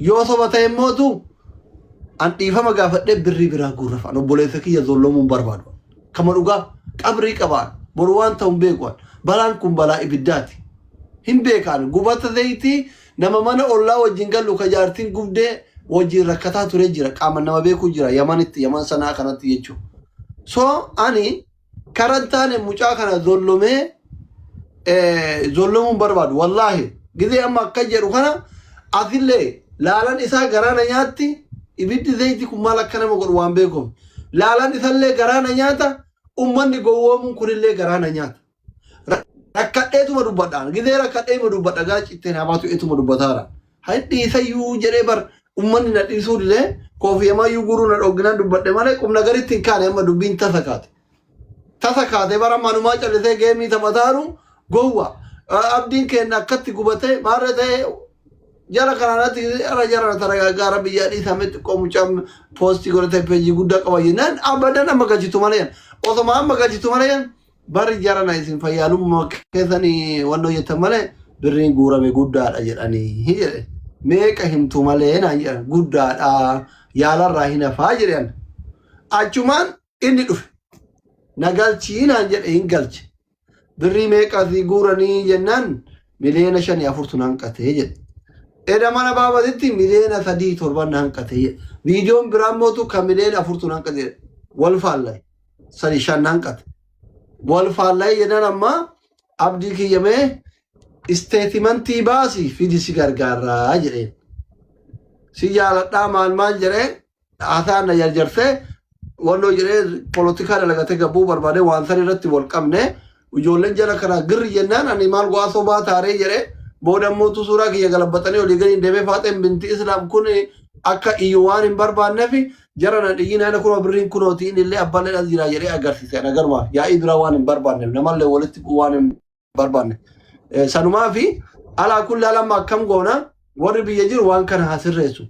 yoo soba ta'e immootu an dhiifama gaafadhee birrii biraa guurrafa an obboleessa kiyya zollomuun barbaadu kama dhugaa qabrii qabaan boru waan ta'u hin beeku an balaan kun balaa ibiddaati hin beekaan gubata zayitii Nama mana ollaa wajjin gallu ka jaartiin gubdee wajjin rakkataa ture jira. Qaama nama beeku jira Yamanitti, Yaman sanaa kanatti jechuudha. So ani karan taane mucaa kana zollomee zollomuun barbaadu. Wallaahi gizee amma akka jedhu kana asillee laalan isaa garaa na nyaatti ibiddi zayitii kun maal akka nama godhu waan beekuuf. Laalan isallee garaa na nyaata ummanni gowwoomuun kunillee garaa na nyaata. Rakkadheetuma dubbadhaan gizee rakkadheetuma dubbadha gara citteen haa baatu etuma dubbataara. Hin dhiisayyuu jedhee bar ummanni na dhiisuu didee koofiyamaayyuu guruu na dhogginaan dubbadhe malee qubna garitti hin kaane amma dubbiin tasa kaate. Tasa kaate bara manumaa callisee geemii taphataaru gowwa. Abdiin keenya akkatti gubatee maarree ta'ee jara kanaanatti jara jara taragaaggaa biyyaa dhiisame xiqqoo mucaan poostii godhatee peejii guddaa qaba jennaan abadan amma galchitu malee osoma amma galchitu malee Bari jarana isin fayyaalummaa keessanii wannoo jettan malee birriin guurame guddaadha jedhanii jedhe. Meeqa himtu malee naan jedhan guddaadha yaalarraa hin hafaa jedhan. Achumaan inni dhufe. Na galchii naan jedhe hin galche. Birrii meeqa si guuranii jennaan miliyoona 5 4tu na hanqatee jedhe. Eda mana baabatitti miliyoona 3 7 na hanqatee jedhe. Viidiyoon biraa mootu kan miliyoona 4tu na hanqate jedhe. Wal faalla'e. 3 5 na hanqate. Wal faalla'ee jennaan amma abdii kiyyamee isteetimantii baasi fidi si gargaarraa jedheen. Si jaaladhaa maal maal jedhee haasaan na jarjarsee wannoo jedhee polotikaa dalagatee gabbuu barbaadee waan san irratti wal qabne ijoolleen jala kana girri jennaan ani maal go'aa sobaa taaree jedhee booda immoo suuraa kiyya galabbatanii olii gadi deemee faaxeen binti islaam kun akka iyyu waan hin barbaanneef Jara na dhiyyina ana kunoo birriin kunooti inni illee abbaan as jira jedhee agarsiise ana garumaaf yaa'ii biraa waan hin barbaanneef namallee walitti bu'uu waan hin barbaanne. Sanumaa fi alaa kulli alamma akkam goona warri biyya jiru waan kana haa sirreessu.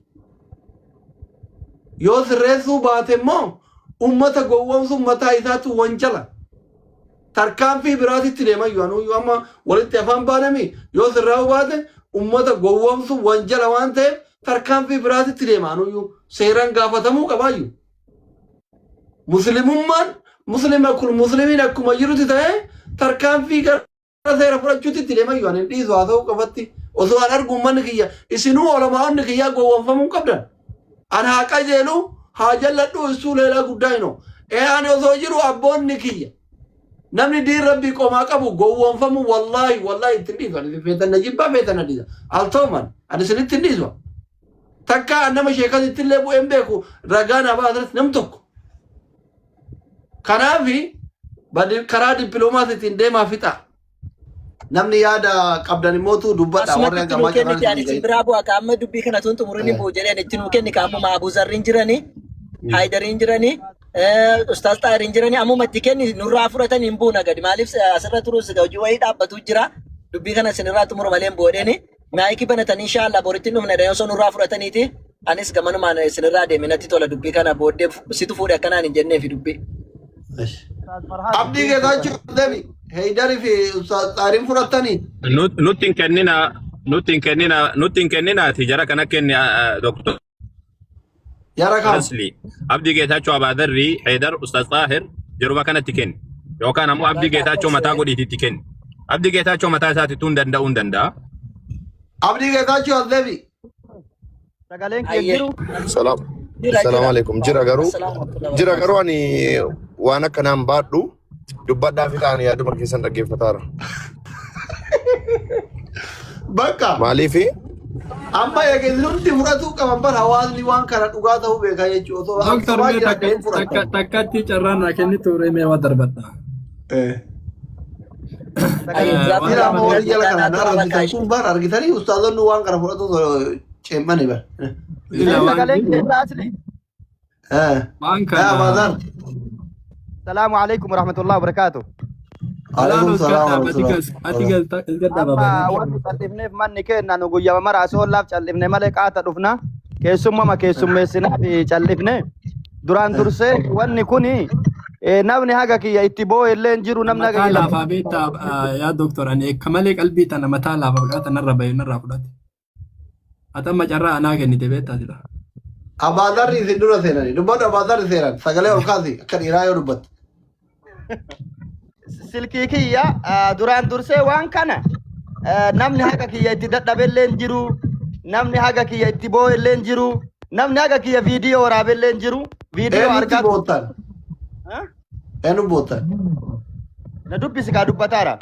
Yoo sirreessuu baate immoo ummata gowwoomsuun mataa isaatu wanjala. Tarkaanfii biraatitti deeman yoo anuyyuu amma walitti afaan baanami yoo sirraa'uu baate ummata gowwoomsuun wanjala waan ta'eef tarkaanfii biraatitti deema anuyyuu seeraan gaafatamuu qabaayyu. Muslimummaan muslima kun muslimiin akkuma jirutti ta'ee tarkaanfii gara seera fudhachuutti itti deemayyu ani hin dhiisu haa ta'uu qofatti osoo an argu uummanni kiyya isinuu olamaa'onni kiyyaa gowwoomfamuu hin qabdan. An haa qajeelu haa jalladhu isuu leelaa guddaa hinoo. Ee ani osoo jiru abboonni kiyya Namni diin rabbii qomaa qabu gowwoomfamuu wallaahi wallaahi itti hin dhiisu. Ani feetan na jibbaa feetan na dhiisa. Altooman ani isinitti hin dhiisu. Takka an nama sheekasitti illee bu'ee hin beeku ragaa na baasatti nam tokko. Kanaafi karaa dippiloomaasiitiin deemaa fixaa. Namni yaada qabdan immootu dubbadha warri Asumatti hanga itti nuu ammaa carraan kenniti ani isin isin biraa bu'a ka amma dubbii kana tun xumurin hin bu'u jedheen itti nuu kenni ka ammuma Abu Zarriin jirani Haydariin jirani Ustaaz Xaahiriin jirani ammuma itti kenni nurraa fudhatan hin buuna gadi maaliif asirra turuus hojii wayii dhaabbatu jira dubbii kana isinirraa xumuru malee hin bu'u jedheeni maayikii banatanii inshaa Allah boritti hin dhufna osoo nurraa fudhataniiti anis gamanumaan isinirraa deeme natti tola dubbii kana booddee situ fuudhe akkanaan hin jenneefi dubbii. Abdii Geetaachoo deemi. Heydari fi Ustaaz Xaahiriin fudhattanii. Nutti hin kennina nutti hin kennina nutti hin kenninaati jara kana kenni Dr. Jara kam? Asli Abdii Geetaachoo Abaadarrii Heydar Ustaaz Xaahir jaruma kanatti kenni yookaan ammoo Abdii Geetaachoo mataa godhiititti kenni. Abdii Geetaachoo mataa isaatti tun danda'uu hin danda'a. Abdii Geetaachoo as deebi. Sagaleen kee Ayyee. jiru. Salaam. Jira Salaam jira. alaikum. Jira garuu Assalaamu warahmatullahi jira wabarakatuh. garuu ani waan akkanaan baadhu dubbadhaa fi ta'an yaaduma keessan dhaggeeffataara. Bakka Maaliifi amma eega isin hundi fudhatuu qaban bar hawaasni waan kana dhugaa ta'uu beekaa jechuudha. Osoo Doktar sobaa mee jira takka ta'een takka fudhatan. takkatti carraan naa kennitu mee waa darbadha. Ayyee gaaffii Jira amma gaafadhu warri jala kana naatu na arrabsisan bakka kun bar argitanii ustaazonni waan kana fudhatu ceem'ani bar. Ila waan Sagaleen jiru kee asli. waan Yaa kana Abaazar. Salaamu alaikum warahmatullahi wabarakatuh. Alaikum Alaanos salaam gadhaab ati warahmatullahi gas ati galta gadhaaba Amma bareeda. wanti cal'ifneef manni keenna nu guyyama mara asoollaaf cal'ifne malee qaata dhufna. Keessummama keessummeessinaa fi cal'ifne. Duraan dursee wanni kuni namni haga kiyya itti boo'e illee hin jiru namni haga Mataa kiyya laafaa beektaa yaa doktor ani akka malee qalbii tana mataa laafaa qaata narra bahe narraa fudhate. Ati amma carraa anaa kennite beektaa sila. Abaazarri isin dura seenani. Dubbadhu abaazarri seenan. Sagalee ol kaasi akka dhiiraa yoo dubbatte. Silkii kiyya duraan dursee waan kana namni haga kiyya itti dadhabe illee hin jiru. Namni haga kiyya itti boo'e illee hin jiru. Namni haga kiyya viidiyoo waraabe illee hin jiru. Viidiyoo Eenyutti argaa. boottan? Eenyu boottan? Na dubbisi kaa dubbataara.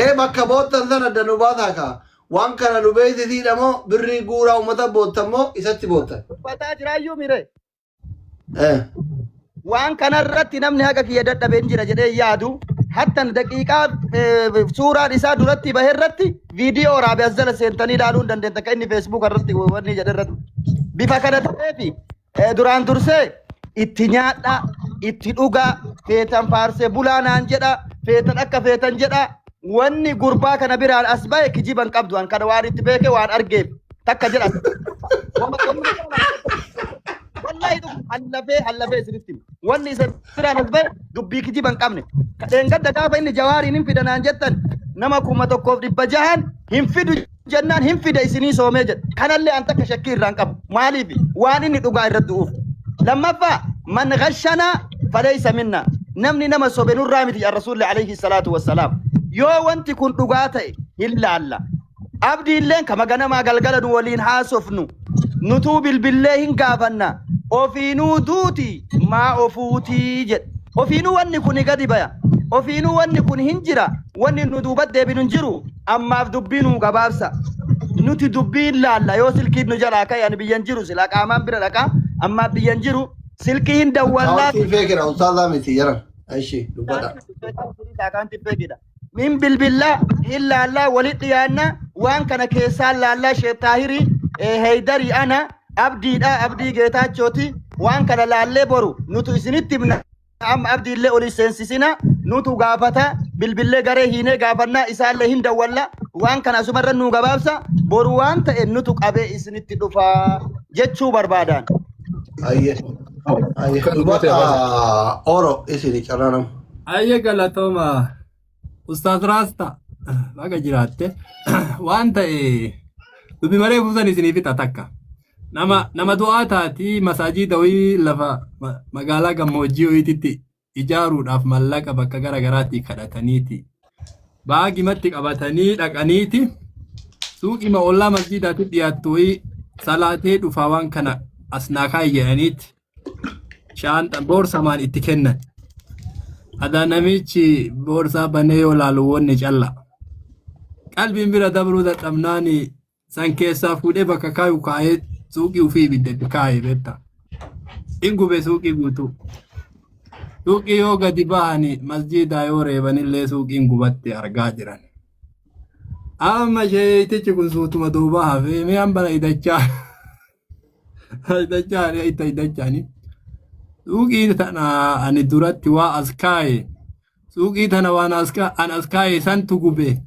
Ee bakka boottan sana adda nu baasaa kaa. Waan kana nu beeksisiidha moo birrii guuraa uummata boottan moo isatti boottan? Dubbataa jiraayyuu mire. Eh. Waan kanarratti namni haga kiyya dadhabeen jira jedhee yaadu hattan daqiiqaa suuraan isaa duratti bahe irratti viidiyoo waraabe as jala seentanii ilaaluu hin dandeetta akka inni feesbuuk irratti wanni jedhe irratti. Bifa kana ta'eefi duraan dursee itti nyaadha, itti dhugaa, feetan faarsee bulaa naan jedha, feetan akka feetan jedha. Wanni gurbaa kana biraan as bahe kijiba hin qabdu. An kana waan itti beeke waan argeef takka jedha. Wallahi dhugu hallafee hallafee isinitti hima. Wanni isa biraan as bahe dubbii kijiba hin qabne. Dheengadda gaafa inni jawaariin hin fida naan jettan nama 1600n hin fidu jennaan hin fida isinii soomee jedha. Kanallee an takka shakkii irraa hin qabu. Maaliif? Waan inni dhugaa irratti du'uuf. Lammaffaa man ghashanaa faleysa minna. Namni nama sobe nurraa miti jedha Rasuulli alayhi salaatu wassalaam. Yoo wanti kun dhugaa ta'e hin laalla. Abdiilleen kama ganamaa galgala nu waliin haasofnu. Nutuu bilbillee hin gaafanna. Ofiinuu duuti maa ofuutii jedhe. Ofiinuu wanni kun gadi baya. Ofiinuu wanni kun hin jira. Wanni nu duubat deebinu hin jiru. Ammaaf dubbii nuu gabaabsa. Nuti dubbii hin laalla yoo silkiin nu jalaa ka'e ani biyyan jiru silaa qaamaan bira dhaqaa ammaaf biyyan jiru silkii hin dawwallaa. Akkaawwantiin feekidha ustaazaa miti jaran. Ishi dubbadha. Akkaawwantiin feekidha. Min bilbillaa hin laallaa walitti dhiyaanna waan kana keessaa laallaa Sheek Taahirii Heeydarii ana Abdiidha Abdii Geetaachooti waan kana laallee boru nutu isinitti himna. Amma abdiillee olii seensisina nutu gaafata bilbillee garee hiinee gaafannaa isaallee hin dawwalla waan kana asumarra nuu gabaabsa boru waan ta'e nutu qabee isinitti dhufa jechuu barbaadaan. Ayyee. Ayyee. Kan dubbate Dubbadha Oro isini carraa nama. Ayyee galatooma Ustaaz Raasta baga jiraatte waan ta'e dubbi maree buusan isinii fixa takka. Nama nama du'aa taati masaajida wayii lafa magaalaa gammoojjii wayiititti ijaaruudhaaf mallaqa bakka gara garaatti kadhataniiti. Baagimatti qabatanii dhaqaniiti suuqima ollaa masjiidaatti dhiyaattu wayii salaatee dhufaa waan kana as naa kaa'i jedhaniiti shaanxa boorsamaan itti kennan. Adaa namichi boorsaa banee yoo laalu wanni calla. Qalbiin bira dabruu dadhabnaani san keessaa fuudhee bakka kaayu kaayee suuqii ofii ibidda itti kaayee beekta. In gube suuqii guutuu. Suuqii yoo gadi bahani masjiidaa yoo reebanillee suuqiin gubatte argaa jiran. Amma sheeyitichi kun suutuma duuba hafee mee hambana idachaa idachaa itta idachaani. Suuqii tana ani duratti waa as kaaye Suuqii tana waan an as kaaye santu gube.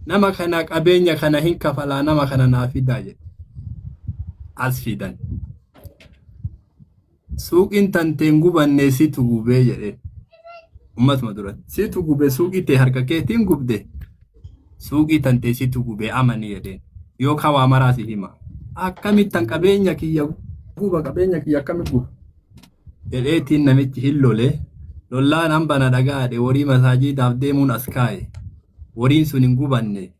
Nama kana qabeenya kana hin kafalaa nama kana naa fidaa jedhe. As fidan. Suuqiin tantee hin gubanne situ gubee jedheen. Ummatuma duratti. Situ gube suuqii tee harka keetiin gubde. Suuqii tantee situ gube amani jedheen. Yookaan waa maraa si hima. Akkamittan qabeenya kiyya guba qabeenya kiyya akkamitti guba? Jedheetiin namichi hin lole. Lollaan hamba na dhagaadhe worii masaajiidaaf deemuun as kaaye. Woriin sun hin gubanne.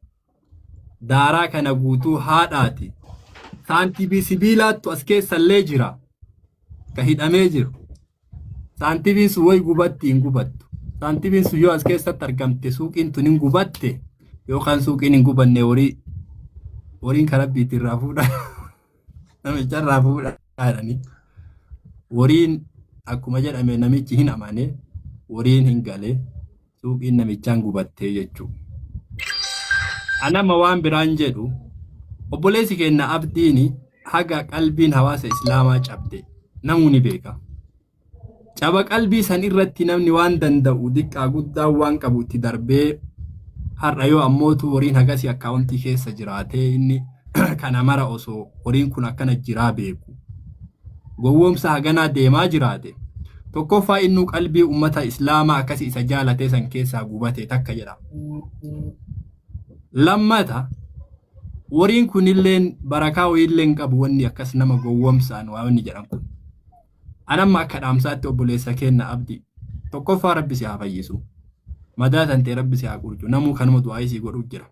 Daaraa kana guutuu haadhaati. Saantibii sibiilaattu as keessallee jira. Ka hidhamee jiru. Saantibiin sun woy gubatti hin gubattu. Saantibiin sun yoo as keessatti argamte suuqiin tun hin gubatte yookaan suuqiin hin gubanne horii horiin ka rabbiitti irraa fuudha. Namicha irraa fuudha jedhanii. Horiin akkuma jedhame namichi hin amane horiin hin gale. Suuqiin namichaan gubattee jechuudha. Anama waan biraan jedhu, obboleessi keenya Abdiin haga qalbiin hawaasa Islaamaa cabde namuu ni beeka. Caba qalbii san irratti namni waan danda'u diqqaa guddaa waan qabu itti darbee, har'a yoo ammootu horiin hagasii akkaawuntii keessa jiraatee, inni kana mara osoo horiin kun akkana jiraa beeku, gowwoomsa haganaa deemaa jiraate, tokkoffaa innuu qalbii ummata Islaamaa akkasi isa jaalatee san keessaa gubate takka jedha. Lammata, horiin kunilleen barakaa wayiillee hin qabu, wanni akkas nama gowwoomsaan waa wanni jedhan kun. Anamma akka dhaamsaatti, obboleessa keenna Abdii, tokkoffaa Rabbi si haa fayyisu. Madaa tantee Rabbi si haa qurcu. Namuu kanuma du'aa isii godhuu jira.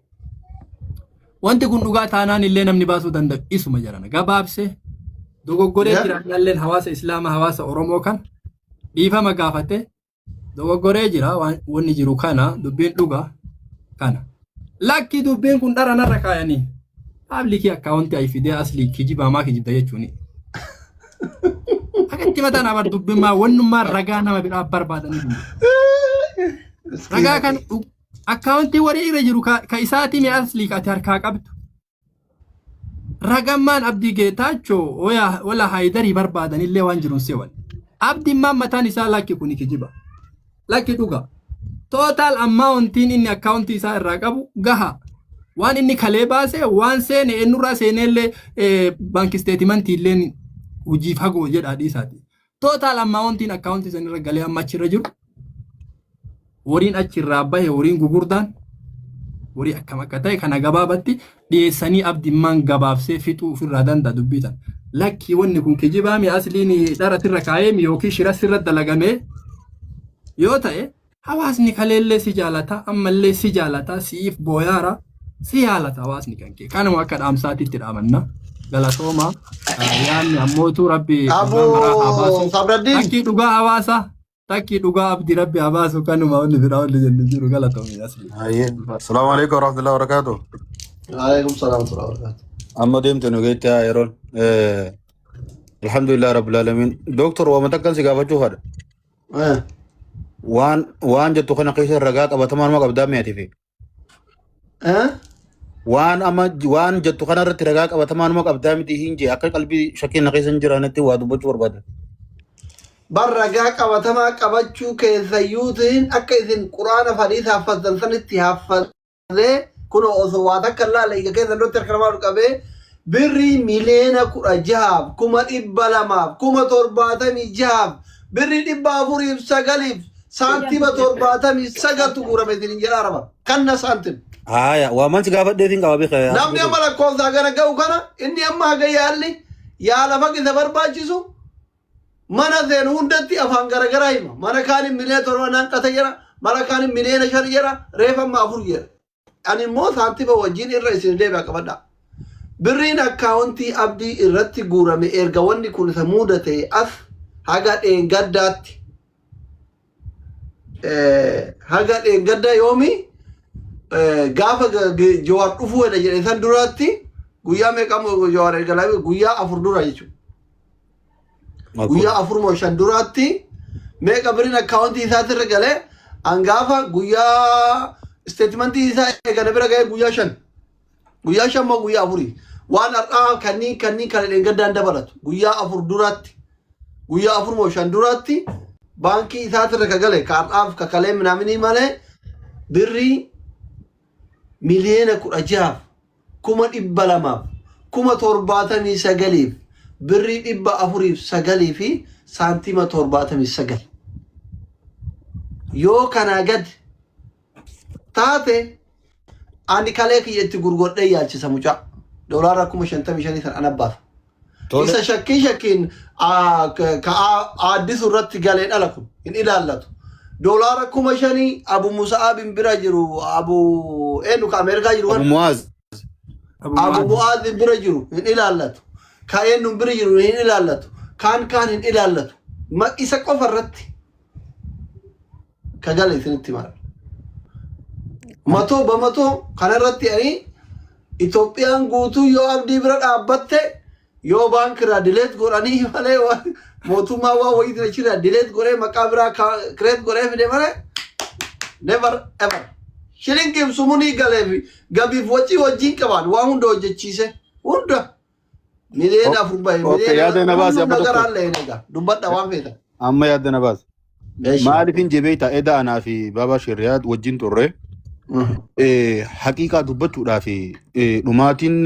Wanti kun dhugaa taanaan illee namni baasuu danda'u isuma jedhana. Gabaabsee dogoggoree jiraannalleen hawaasa Islaamaa, hawaasa Oromoo kan dhiifama gaafate, dogoggoree jira, wanni jiru kana, dubbiin dhugaa kana. Lakki, dubbiin kun dhara narra kaayanii public account ayi fidee asli kijibaa maa kijibda jechuuni. Akkatti mataan abar dubbimmaa wannummaa ragaa nama biraa barbaadanii jiru. Ragaa kan akkaawuntii warri irra jiru ka isaatii mi asli ka ati harkaa qabdu. Ragammaan Abdii Geetaachoo wala Haayidarii barbaadanillee waan jiruun seewan. Abdiin mataan isaa lakki kuni kijiba. Lakki dhuga. Total amountiin inni akkaawuntii isaa irraa qabu gaha. Waan inni kalee baase, waan seene, eenyurraa seeneellee, bank statementii illee hojii fagoo jedha dhiisaati. Total amountiin akkaawuntii sanirra galee amma achirra jiru, horiin achirraa bahe, horiin gugurdaan horii akkam akka ta'e kana gabaabatti dhiyeessanii abdimmaan gabaabsee fixuu ofirraa danda'a dubbii tana. Lakki, wanni kun kijibaa mi asliin dhara sirra kaa'ee mi yookiin shira sirra dalagamee yoo ta'e, hawaasni kaleellee si jaalata, ammallee si jaalata, siif booyaara, si yaalata hawaasni kan kee. Kanuma akka dhaamsaatitti dhaamanna. Galatooma. Yaanni ammootu Rabbi dhugaa maraa haa Abu baasu. Sabraddiin. Takkii dhugaa hawaasa. Takkii dhugaa Abdi Rabbi haa baasu, kanuma wanni biraa wanni jennu jiru, galatoomii asli. Assalamu alaikum warahmatullahi wabarakatuh. Alaikum salaam wa rahmatullahi wa barakatuh. Amma deemte nu geetti haa yeroon. Alhamdulillah rabbil alamin. Doctor, waan takkan si gaafachuu fadha. Waan jettu kana keessa ragaa qabatamaa nama qabdaa mi'aati fi. Waan amma waan jettu kana irratti ragaa qabatamaa nama qabdaa miti hin jee, akka qalbii shakkiin na keessa hin jiraannetti waa dubbachuu barbaada. Bar ragaa qabatamaa qabachuu keessayyuutiin akka isin Quraana fadhiis haffazdan sanitti haffazee, kun osoo waa takka laala ija keessa duratti harka namaa ol qabee, birrii 16,276,076 birrii 409 saantima 79tu guurame isin jedhaa raba kanna saantim. Haaya, waa man si gaafadheetiin qaba beeka. Namni amma lakkoofsaa gara ga'u kana, inni amma haga yaalli yaala faqisa barbaachisu, mana seenu hundatti afaan garagaraa hima. Mana kaanin miliyoona 7 naan qata jedha. Mana kaanin miliyoona 5 jedha. Reefa amma 4 jedha. Ani immoo saantima wajjin irra isin deebi'a qabadha. Birriin akkaawuntii Abdii irratti guurame erga wanni kun isa mudate as haga dheengaddaatti, haga dheengaddaa yoomi, gaafa Jawaar dhufuu hedha jedhe san duraatti, guyyaa meeqa Jawaar erga laafee, guyyaa 4 dura jechuudha. Guyyaa 4 moo 5 duraatti meeqa birriin akkaawuntii isaatirra galee, hangaafa guyyaa statementii isaa eegana bira ga'ee guyyaa 5. Guyyaa 5 moo guyyaa 4 waan har'aa kanneen kana dheengaddaan dabalatu, guyyaa 4 duraatti, guyyaa 4 moo 5 duraatti baankii isaatirra ka gale ka har'aaf ka kalee minaaminii malee birrii 16,279,000 birrii 409 fi saantima 79. Yoo kanaa gad taate, ani kalee kiyya itti gurguradhee yaalchisa mucaa. Doolaara 55,000 san ana baasa. Isa shakkii shakkiin ka aaddisu irratti galee dhala kun hin ilaallatu. Doolaara 5,000 Abu Musa'aabin bira jiru, Abu eenyu ka Ameerikaa jiru Abu kana Muaz. Abu Mu'aazin bira jiru hin ilaallatu. Ka eenyuun bira jiru hin ilaallatu. Kaan kaan hin ilaallatu. Isa qofa irratti ka gale isinitti himaa. Matoo bamatoo kanarratti ani Itoophiyaan guutuu yoo Abdii bira dhaabbatte, yoo baankirraa delete godhanii malee, mootummaa waan wayiitiin achirraa delete godhee maqaa biraa create godhee fide malee. Never ever. Shilingiif sumunii galeef gabiif wacii wajjin qabaan waa hunda hojjechiise. Hunda. 4 million bahe. Okay, Miliyoona yaada na baasi hullum amma tokko. nagaraan leen egaa. Dubbadha waan feetan. Amma yaada na baasi. Eeshi. Maaliif hin jebeeta eda anaa fi Baabaa Shirriyaad wajjin turre. Haqiiqaa dubbachuudhaa fi dhumaatiin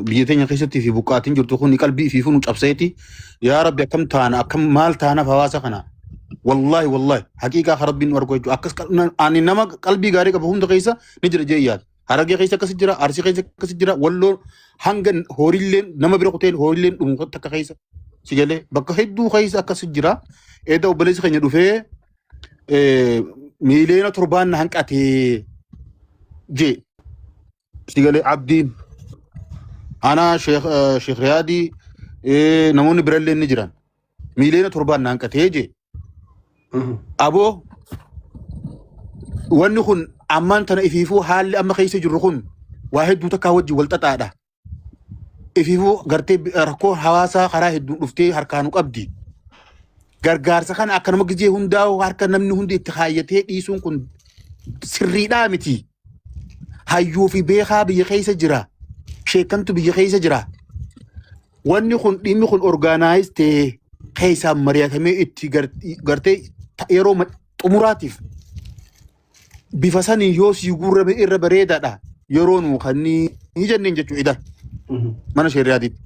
biyya teenya keessatti fi buqqaatiin jirtu kun qalbii fi funu cabseeti. Yaa Rabbi akkam taana akkam maal taanaaf hawaasa kana. Wallaahi wallaahi haqiiqaa kan Rabbiin nu argu jechuudha. Akkas ani nama qalbii gaarii qabu hunda keessa ni jira jee yaada. Harargee keessa akkasi jira, Arsii keessa akkasi jira, Walloo hanga horiilleen nama bira kuteen horiilleen dhumu takka keessa. Si galee bakka hedduu keessa akkasi jira. Eeda obboleessi keenya dhufee 7 million na hanqatee jee. Si galee Abdiin ana Sheekh Riyaadii namoonni birallee ni jiran. 7 million na hanqatee jee. Aboo wanni kun ammaan tana ifiifuu haalli amma keessa jirru kun waa hedduu takkaa wajjin wal xaxaadha. Ifiifuu gartee rakkoo hawaasaa karaa hedduun dhuftee harkaa nu qabdi. Gargaarsa kana akka nama gizee hundaa'u harka namni hundi itti kaayyatee dhiisuun kun sirriidhaa miti. Hayyuu fi beekaa biyya keessa jira. Sheekantu biyya keessa jira. Wanni kun dhimmi kun organize ta'ee keessaan mari'atamee itti gartee yeroo xumuraatiif bifa sanii yoo sii guurrame irra bareedaadha. Yeroo nuu kan ni jenneen jechuudha. Mana sheeriyaatiitti.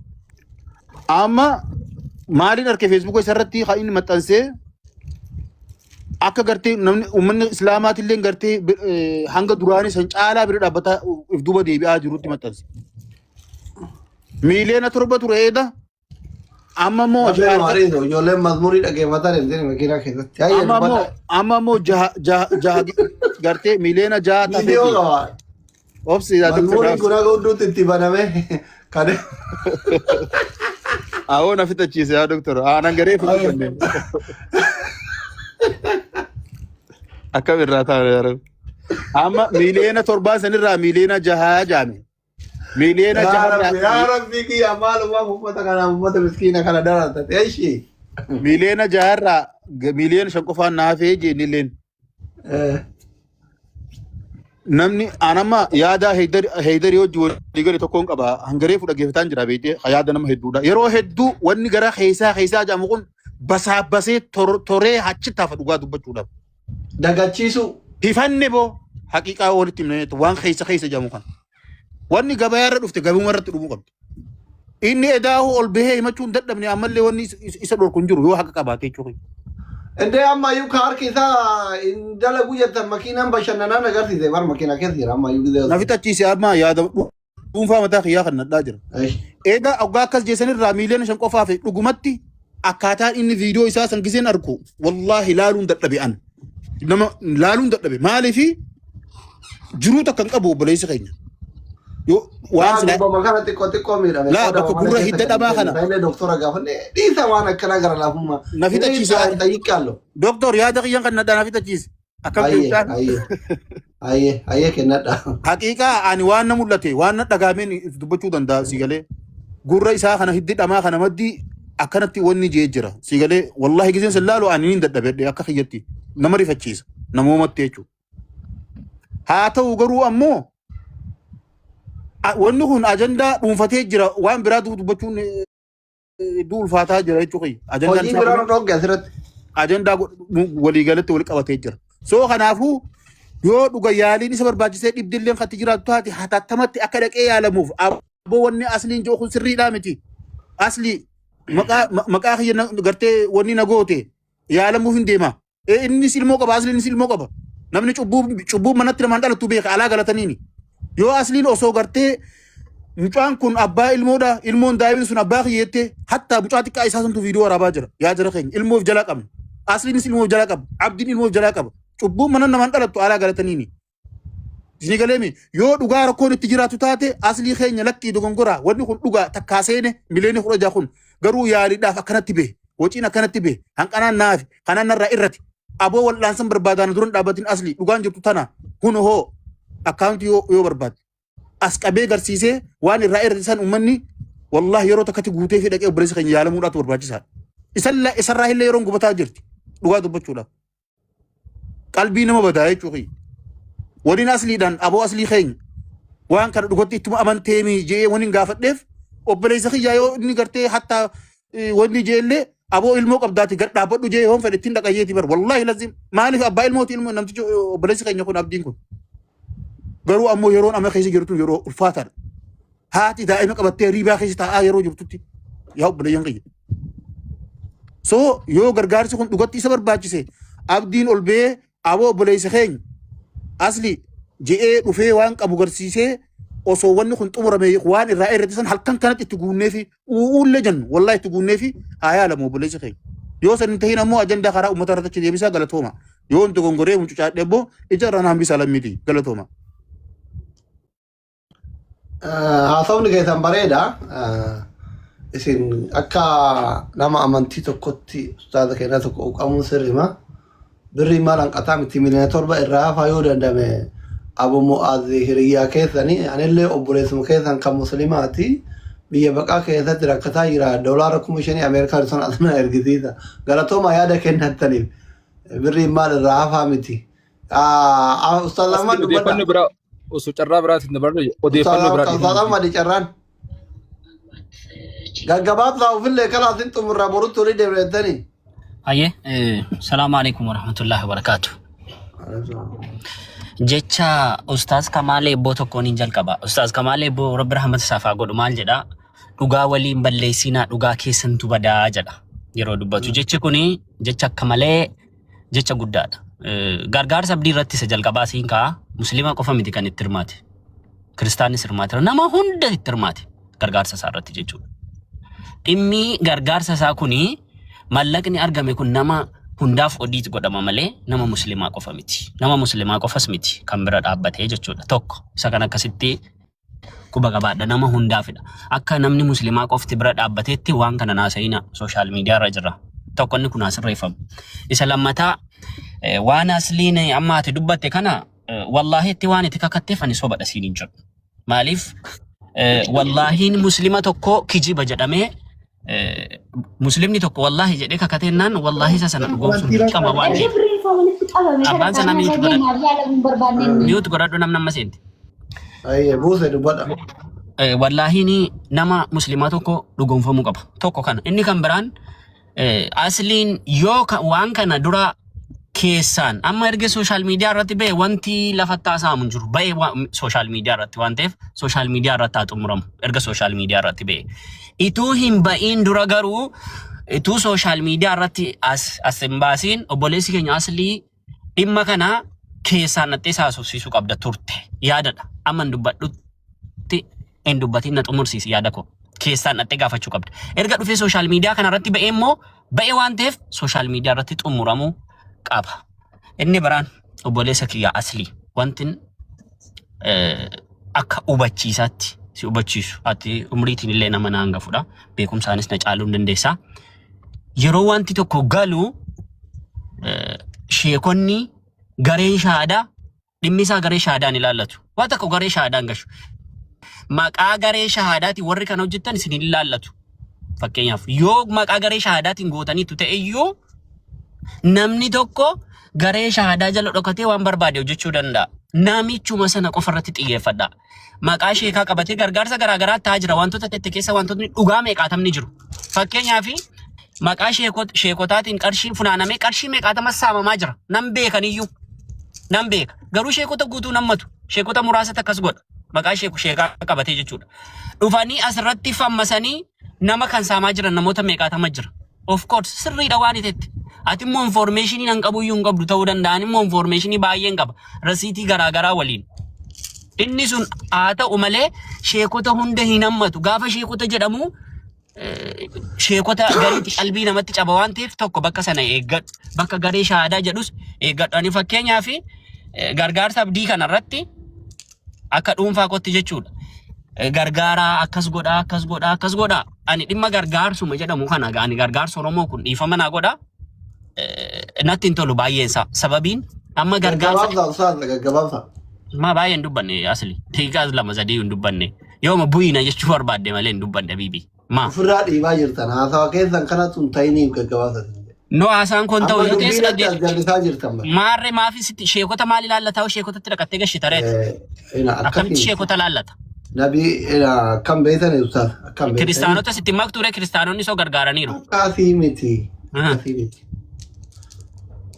Amma maaliin arke feesbuuka isarratti kan inni maxxansee akka gartee namni uummanni islaamaatillee gartee hanga duraanii san caalaa bira dhaabbataa if duuba deebi'aa jirutti maxxanse. 7 million ture eeda amma immoo Lafee nu hariisu ijoolleen mazmurii dhaggeeffataa deemtee makiinaa keessatti. Hayyee amma immoo dubbadha. amma immoo jaha jaha jaha gartee 6 million Viidiyoo tafeeti. qaba. Obsi yaa doktor Mazmuriin kun Raabsi. haga hunduutti itti baname. Kan Awoo na fixachiise yaa doktor. Aanan garee fixu Akkam irraa taa'e yaa rabbi. Amma 7 million sanirraa 6 million jaame. Miiliyoona Yaa jaharraa Rabbi, yaa Rabbi kiyya maalumaaf uummata kana uummata miskiina kana dararta. Eeshi. miiliyoona jaharraa 5 million qofaan naafee jennilleen. Namni anama yaada heedarii hojii walii gale tokkoon qaba. Hangaree fudhageeffataan jira beektee yaada nama hedduudha. Yeroo hedduu wanni gara keessaa keessaa jedhamu kun basaa basee toree achitti hafa dhugaa dubbachuudhaaf. Dagachiisu. Hifanne boo haqiiqaa walitti himne waan keessa keessa jedhamu kana. Wanni gabayaa irra dhufte gabuma irratti dhumuu qabdi. Inni edaahu ol bahee himachuu hin dadhabne ammallee wanni isa dhorku hin jiru yoo haqa qabaate jechuudha. Indee ammayyuu ka harki isaa hin dalagu jettan makiinaan bashannanaan agarsiise bar makiinaa keessa jira ammayyuu gizee Na fixachiise amma yaada dhuunfaa mataa kiyyaa kan nadhaa jira. Egaa oggaa akkas jeessanirraa 5 million qofaaf dhugumatti akkaataan inni viidiyoo isaa san giseen argu wallaahi laaluun dadhabe an. Nama laaluun dadhabe maaliifi jiruu takka hin qabu obboleessi keenya. Yoo waan Laa silaa gubbama kana xiqqoo xiqqoo miidhame. Laa Qooda bakka mana gurra keessa hidda kan dhabaa hin kana. Illee doktora gaafanne dhiisa waan akkanaa gara laafummaa. Na fixachiise. Xayyiqqaallo. Doktor yaada kiyyan kan nadhaa na fixachiise. Akkam Ayyee keessaan ayyee ayyee ayyee kennadha. haqiiqaa ani waan na mul'ate waan na dhagaameen dubbachuu danda'a si galee gurra isaa kana hiddi dhamaa kana maddii akkanatti wanni jee jira si galee wallahi giseen san laalu ani niin dadhabedhe akka kiyyatti nama rifachiisa namoomatti jechuudha. Haa ta'u garuu ammoo wanni kun ajandaa dhuunfatee jira waan biraa dubbachuun hedduu ulfaataa jira jechuu kiyya. Ajandaan Hojii isaa biraa kun nu dhoogge asirratti. ajandaa waliigalatti wal qabatee jira. So kanaafuu yoo dhuga yaaliin isa barbaachisee dhibdilleen katti jiraatu taate hatattamatti akka dhaqee yaalamuuf aboo wanni asliin jiru kun sirriidhaa miti. Aslii maqaa maqaa kiyya gartee wanni na goote yaalamuuf hin deema. Innis ilmoo qaba asliinis ilmoo qaba. Namni cubbuu cubbuu manatti namaan dhalattu beeka alaa galataniini. Yoo asliin osoo gartee mucaan kun abbaa ilmoodha ilmoon daa'imni sun abbaa kiyya jettee hatta mucaa xiqqaa isaa santu viidiyoo waraabaa jira yaa jara keenya ilmoof jalaa qabna. Asliinis ilmoof jalaa qaba abdiin ilmoof jalaa qaba. Cubbuun mana namaan dhalattu alaa galataniini. Isin galeemi yoo dhugaa rakkoon itti jiraatu taate aslii keenya lakkii dogongoraa wanni kun dhugaa takkaa seene 16 million kun garuu yaaliidhaaf akkanatti bahe waciin akkanatti bahe hanqanaan naafi kanaan narraa irrati aboo wal'aansan barbaadaan duran dhaabbatin aslii dhugaan jirtu tana kun hoo akkaawuntii yoo barbaadde as qabee garsiisee waan irraa irrati san uummanni wallahi yeroo takkatti guutee fi dhaqee obboleessa keenya yaalamuudhaatu barbaachisaadha. Isarraa illee yeroon gubataa jirti dhugaa dubbachuudhaaf. Qalbii nama badaa jechuudha. Waliin asliidhaan aboo aslii keenya waan kana dhugatti ittuma amanteemi je'ee waniin gaafadheef obboleessa kiyyaa yoo inni gartee hattaa wanni jeellee aboo ilmoo qabdaati gad dhaabbadhu jee yoon fedhe ittiin dhaqayyeeti bar wallaahi lazim maaliif abbaa ilmooti ilmoo namtichi obboleessi keenya kun abdiin kun garuu ammoo yeroon amma keessa jirtu yeroo ulfaataadha. Haati daa'ima qabattee riibaa keessa taa'aa yeroo jirtutti yaa obboleeyyan kiyya. So yoo gargaarsi kun dhugatti isa barbaachise abdiin ol ba'ee aboo obboleessa keenya asli je'ee dhufee waan qabu garsiisee osoo wanni kun xumurame waan irraa irratti san halkan kanatti itti guunnee fi uullee jennu wallahi itti guunnee fi haa yaalamu obboleessi keenya. Yoo san hin tahin ammoo ajandaa karaa uummata irratti achi deebisaa galatooma. Yoo hin dogongoree mucucaadhe immoo ija irraan hambisaa lammiiti galatooma. Haasawni keessan bareeda. Isin akka nama amantii tokkotti ustaaza keenyaa tokko uqamuun sirrima. Birrii maal hanqataa miti miliyoona 7 irraa hafaa yoo dandame Abu Mu'aaz hiriyyaa keessani anillee obboleessuma keessan kan muslimaati biyya baqaa keessatti rakkataa jira doolaara 5,000 Ameerikaa sun asna ergisiisa. Galatooma yaada kennattaniif birriin maal irraa hafaa miti. Ustaaz Asli Ahmad dubbadha. odeeffannoo biraa osoo carraa biraatiin dabarre odeeffannoo biraa Ustaaz dhiifama. Ahmad carraan. Gaggabaabsaa ofillee kalaasin xumurraa borutti olii deemtanii. Hayyee, salaamu alaikum warahmatullahi wabarakaatu. Jecha Ustaaz Kamaal Eebboo tokkoon hin jalqaba. Ustaaz Kamaal Eebboo Rabbi rahmata isaaf haa godhu maal jedha? Dhugaa waliin balleessinaa dhugaa keessantu badaa jedha yeroo dubbatu. Jechi kuni jecha akka malee jecha guddaadha. Gargaarsa abdii irratti isa jalqabaa siin ka'a. Musliima qofa miti kan itti hirmaate. Kiristaanis hirmaateera. Nama hunda itti hirmaate gargaarsa isaa irratti jechuudha. Dhimmi gargaarsa isaa kuni mallaqni argame kun nama hundaaf odiit godhama malee nama musliimaa qofa miti. Nama musliimaa qofas miti kan bira dhaabbatee jechuudha. Tokko isa kan akkasitti quba qabaadha nama hundaafidha. Akka namni musliimaa qofti bira dhaabbateetti waan kana naasa'ina sooshaal miidiyaa irra jira. Tokko inni kun haa sirreeffamu. Isa lammataa waan asliin amma ati dubbatte kana wallaahi itti waan itti kakatteef ani sobadha siin hin jedhu. Maaliif wallaahiin muslima tokko kijiba jedhamee muslimni tokko wallaahi jedhee kakateennaan wallaahi isa sana dhugoomsuun dirqama waan Erga ta'eef. birriin isaa walitti qabame kana Abbaan sanaa kaanaa mute godhadhu. nageenyaaf yaalamuu hin barbaanne inni. Mute godhadhu namni amma seente. Ayyee buuse dubbadha. Wallaahiin nama muslimaa tokko dhugoomfamuu qaba. Tokko kana. Inni kan biraan Asliin yoo waan kana dura keessaan amma erga sooshaal miidiyaa irratti ba'e wanti lafatti haasa'amu hin jiru. Ba'e sooshaal miidiyaa irratti waan ta'eef sooshaal miidiyaa irratti haa xumuramu erga sooshaal miidiyaa irratti ba'e. Ituu hin ba'iin dura garuu ituu sooshaal miidiyaa irratti as as hin baasiin obboleessi keenya aslii dhimma kana keessaan dhattee isa haasofsiisuu qabda turte yaadadha. Amma hin dubbadhutti hin dubbatin na xumursiisi yaada koo. Keessaan dhattee gaafachuu qabda. Erga dhufee sooshaal miidiyaa kana irratti ba'ee immoo ba'ee waan ta'eef sooshaal miidiyaa irratti xumuramuu qaba. Inni biraan obboleessa kiyya aslii wantin akka hubachiisaatti si hubachiisu ati umriitiin illee nama na hangafudha beekumsaanis na caaluu hin dandeessa. Yeroo wanti tokko galu sheekonni gareen shahaadaa dhimmi isaa garee shahaadaan ilaallatu. Waan tokko garee shahaadaan gashu. Maqaa garee shahaadaatiin warri kana hojjettan isin hin ilaallatu. Fakkeenyaaf yoo maqaa garee shahaadaatiin gootaniitu ta'e iyyuu namni tokko garee shahaadaa jala dhokatee waan barbaade hojjechuu danda'a. Namichuma sana qofa irratti xiyyeeffadha. Maqaa sheekaa qabatee gargaarsa garaa garaa ta'aa jira. Wantoota tette keessa wantootni dhugaa meeqaatamni jiru. Fakkeenyaaf maqaa sheekotaatiin qarshiin funaanamee qarshii meeqaatama saamamaa jira. Nan beekaniyyuu. Nan beeka. Garuu sheekota guutuu nammatu. Sheekota muraasatu akkas godha. Maqaa sheekaa qabatee jechuudha. Dhufanii asirratti fammasanii nama kan saamaa jiran namoota meeqaatama jira. Of course sirriidha waan itetti. Ati immoo informationii nan qabu iyyuu hin qabdu ta'uu danda'an immoo informationii baay'een qaba. Rasiitii garaagaraa waliin. Inni sun haa ta'u malee sheekota hunda hin hammatu. Gaafa sheekota jedhamu sheekota gariitti qalbii namatti caba waan ta'eef tokko bakka sana eeggadhu. Bakka garee shahaadaa jedhus eeggadhu. Ani fakkeenyaaf gargaarsa abdii kanarratti akka dhuunfaa kootti jechuudha. Gargaaraa akkas godhaa akkas godhaa akkas godhaa. Ani dhimma gargaarsuma jedhamu kana ani gargaarsa Oromoo kun dhiifama naa godhaa. Natti hin tolu baay'een isaa. Sababiin amma gargaarsa Gaggabaabsaa ustaaz gaggabaabsaa. maa baay'ee hin dubbanne asli. Daqiiqaa lama sadii hin dubbanne. Yooma bu'iina jechuu barbaadde malee hin dubbanne biibi. Maa? Ofirraa dhiibaa jirtan haasawa keessan kanatu hin ta'iniif gaggabaabsaa. No haasaan kun ta'u Amma yoo ta'es dubbii natti as jallisaa jirtan bara. Maarree maafi sitti sheekota maal ilaallataa sheekotatti dhaqattee gashita reeti. Ina Akkamitti akkasii. sheekota laallata? Nabi ina akkam beeytan ustaaz akkam beeytanii. Kiristaanota sitti maktuure kiristaanonni soo gargaaraniiru. Akkasii miti. Akkasii miti.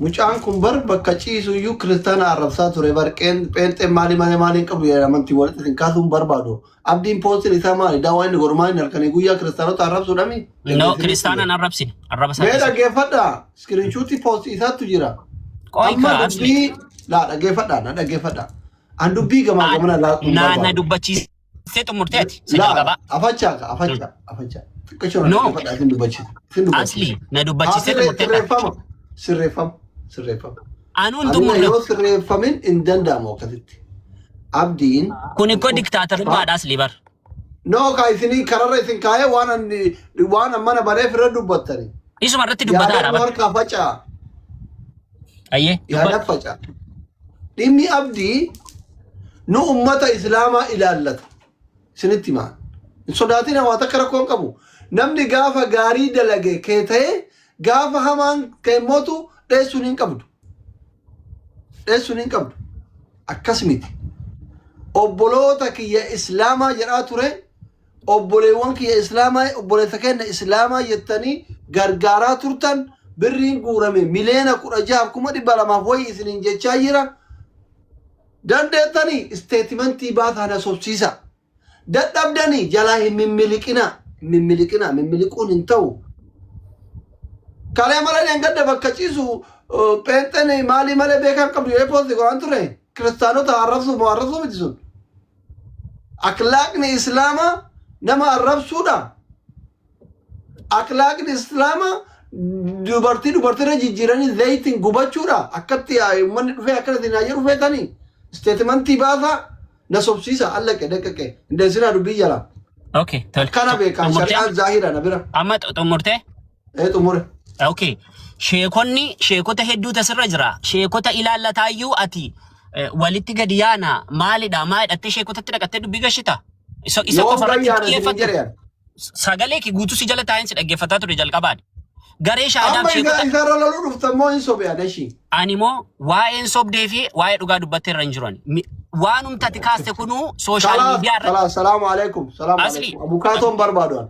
Mucaan kun bar bakka ciisu iyyuu kiristaana arrabsaa ture bar pheenxeen maalii malee maaliin qabu jedhee amantii walitti isin kaasuu hin barbaadu. Abdiin poostiin isaa maali? Daawwaa inni godhu maali? Halkanii guyyaa kiristaanota arrabsuudhami? No kiristaana hin arrabsine. Arraba isaa Mee keessatti. dhaggeeffadhaa. Iskiriinshuutii poostii isaatu jira. Qoy Amma kaa asli. dubbii laa dhaggeeffadhaa na dhaggeeffadhaa. An dubbii gamaa gamana laaquu hin Na na barbaadu. dubbachiistee xumurtee ati isa Laa jalqabaa. afachaa ka afachaa afachaa. Xiqqashoo na No dhaggeeffadhaa isin dubbachiisa. Isin asli dubbachiisa. na Haa dubbachiistee xumurtee dha. sirreeffama. Sirreeffama. Sirreeffama. Anuun Amina xumurre. yoo sirreeffamin hin danda'amu akkasitti. Abdiin Kun ikkoo diktaatarummaadha asli bar. No ka isinii kararra isin kaa'ee waan ani waan an mana bareef irra dubbattani. Isuma irratti dubbataadha Yaadannoo bar. harkaa faca'a. Ayyee Yaada dubbadhu. faca'a. Dhimmi abdii nu ummata islaamaa ilaallata. Isinitti himaa. Hin sodaatin waa takka rakkoo hin qabu. Namni gaafa gaarii dalage kee ta'ee gaafa hamaan kee mootu dheessuun hin qabdu. Dheessuun hin qabdu. Akkas miti. Obboloota kiyya islaamaa jedhaa ture. Obboleewwan kiyya islaamaa obboleessa keenya islaamaa jettanii gargaaraa turtan birriin guurame 16,200,000 wayi isiniin jechaa jira. Dandeettanii isteetimentii baasaa na sobsiisa. Dadhabdanii jalaa hin mimmiliqinaa. Hin mimmiliqinaa. Mimmiliquun hin ta'u. Kalee malee dheengadda bakka ciisu pheenxeen maalii malee beekan qabdu jedhee poosti godhaan ture. Kiristaanota arrabsuu moo arrabsuu miti sun. Akhlaaqni Islaamaa nama arrabsuudha. Akhlaaqni Islaamaa dubartii dubartiirra jijjiiranii zayitiin gubachuudha. Akkatti uummanni dhufee akkana isin haa jedhu feetanii. Isteetimantii baasaa na sobsiisa allaqe daqqaqe hindeessinaa dubbii jala. Okay, tole. Kana beekaa Xumurtee shari'aan zaahira na bira. amma xumurtee? Ee xumure. Okay. Sheekonni sheekota hedduutu asirra jira. Sheekota ilaallataayyuu ati walitti gadi yaana maalidha maa hidhattee sheekotatti dhaqattee dubbii gashita? Isa Yoom qofa irratti gayyaana isiniin xiyyeeffattu. jedhe ani. Sagalee kee guutuu si jala taa'een si dhaggeeffataa ture jalqabaan. Garee shaadaaf Amma isa sheekota isarra loluu dhuftan moo hin sobe ani ishii. ani immoo waa'een sobdee fi waa'ee dhugaa dubbattee irra hin jiru ani. Waanumti ati kaaste kunuu sooshaal Kalaas miidiyaa irratti kalaas salaamu alaikum salaamu asli alaikum abukaatoon barbaadu ani.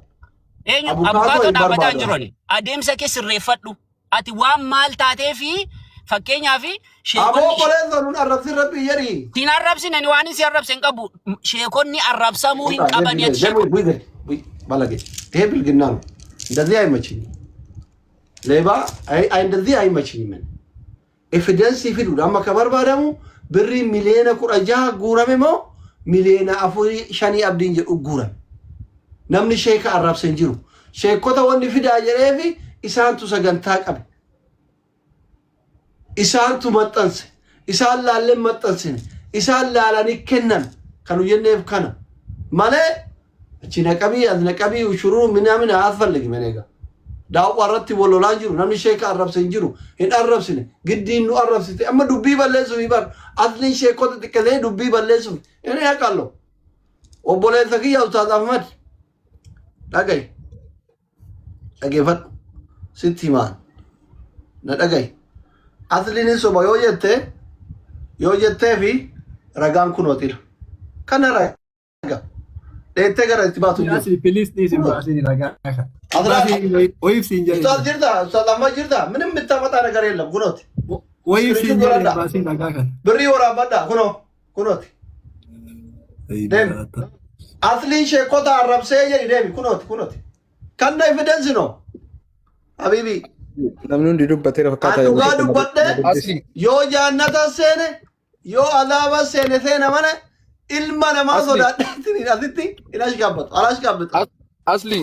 eenyu Abukaatoo abukaatoo hin dhaabbataa hin barbaadu jiru ani. ani. Adeemsa kee sirreeffadhu. Ati waan maal taatee fi fakkeenyaaf Aboo sheekonni obboleessa nun arrabsin rabbii jedhi. hin arrabsine ani waan si arrabse hin qabu. Sheekonni arrabsamuu hin qabani ati ደግሞ sheekonni. ባለጌ ይሄ ብልግና ነው። እንደዚህ አይመችኝም። ሌባ እንደዚህ አይመችኝም። እኔ ኤፊደንሲ fiduudha amma ka barbaadamu birrii 16,000,000 guurame moo 4,000,000 abdiin jedhu guurame. Namni sheeka arrabse hin jiru. Sheekota wanni fidaa jedheefi isaantu sagantaa qabe. Isaantu maxxanse. Isaan laalleen maxxansine. Isaan laalanii kennan. Kan nu jenneef kana. Malee achi naqabii as naqabii ushuruu minaamin አያስፈልግም እኔ ጋር daawwaa irratti wal lolaa hin jiru namni sheeka arrabse hin jiru hin arrabsine giddiin nu arrabsite amma dubbii balleessuuf bar asliin sheekota xiqqatee dubbii balleessuuf inni haqallo obboleessa kiyya ustaaz Ahmad dhagayi dhageeffadhu sitti himaan na dhagayi asliin hin soba yoo jette yoo jettee fi ragaan kunootila kana raga dheettee gara itti baatu hin jiru. Asii please dhiisi baasii ragaa kana. Baasii wayiif siin jedhe. ኡስታዝ ጅርታ ኡስታዝ አህመድ ጅርታ ምንም የምታመጣ ነገር የለም። ኩኖት Wayiif siin ስክሪንሹት jedhe ወራዳ baasii ragaa kana. ብሪ ወራባዳ ኩኖ ኩኖት ደም አስሊን ሼኮታ አረብሴ jedhi deemi kunooti kunooti kanna evidence no habibi Namni hundi dubbateera an fakkaata. dhugaa dubbadhe yoo jaannata seene yoo azaaba seene seena mane ilma namaa Asli. sodaadheetiin asitti hin ashqaabbatu alashqaabbatu Asli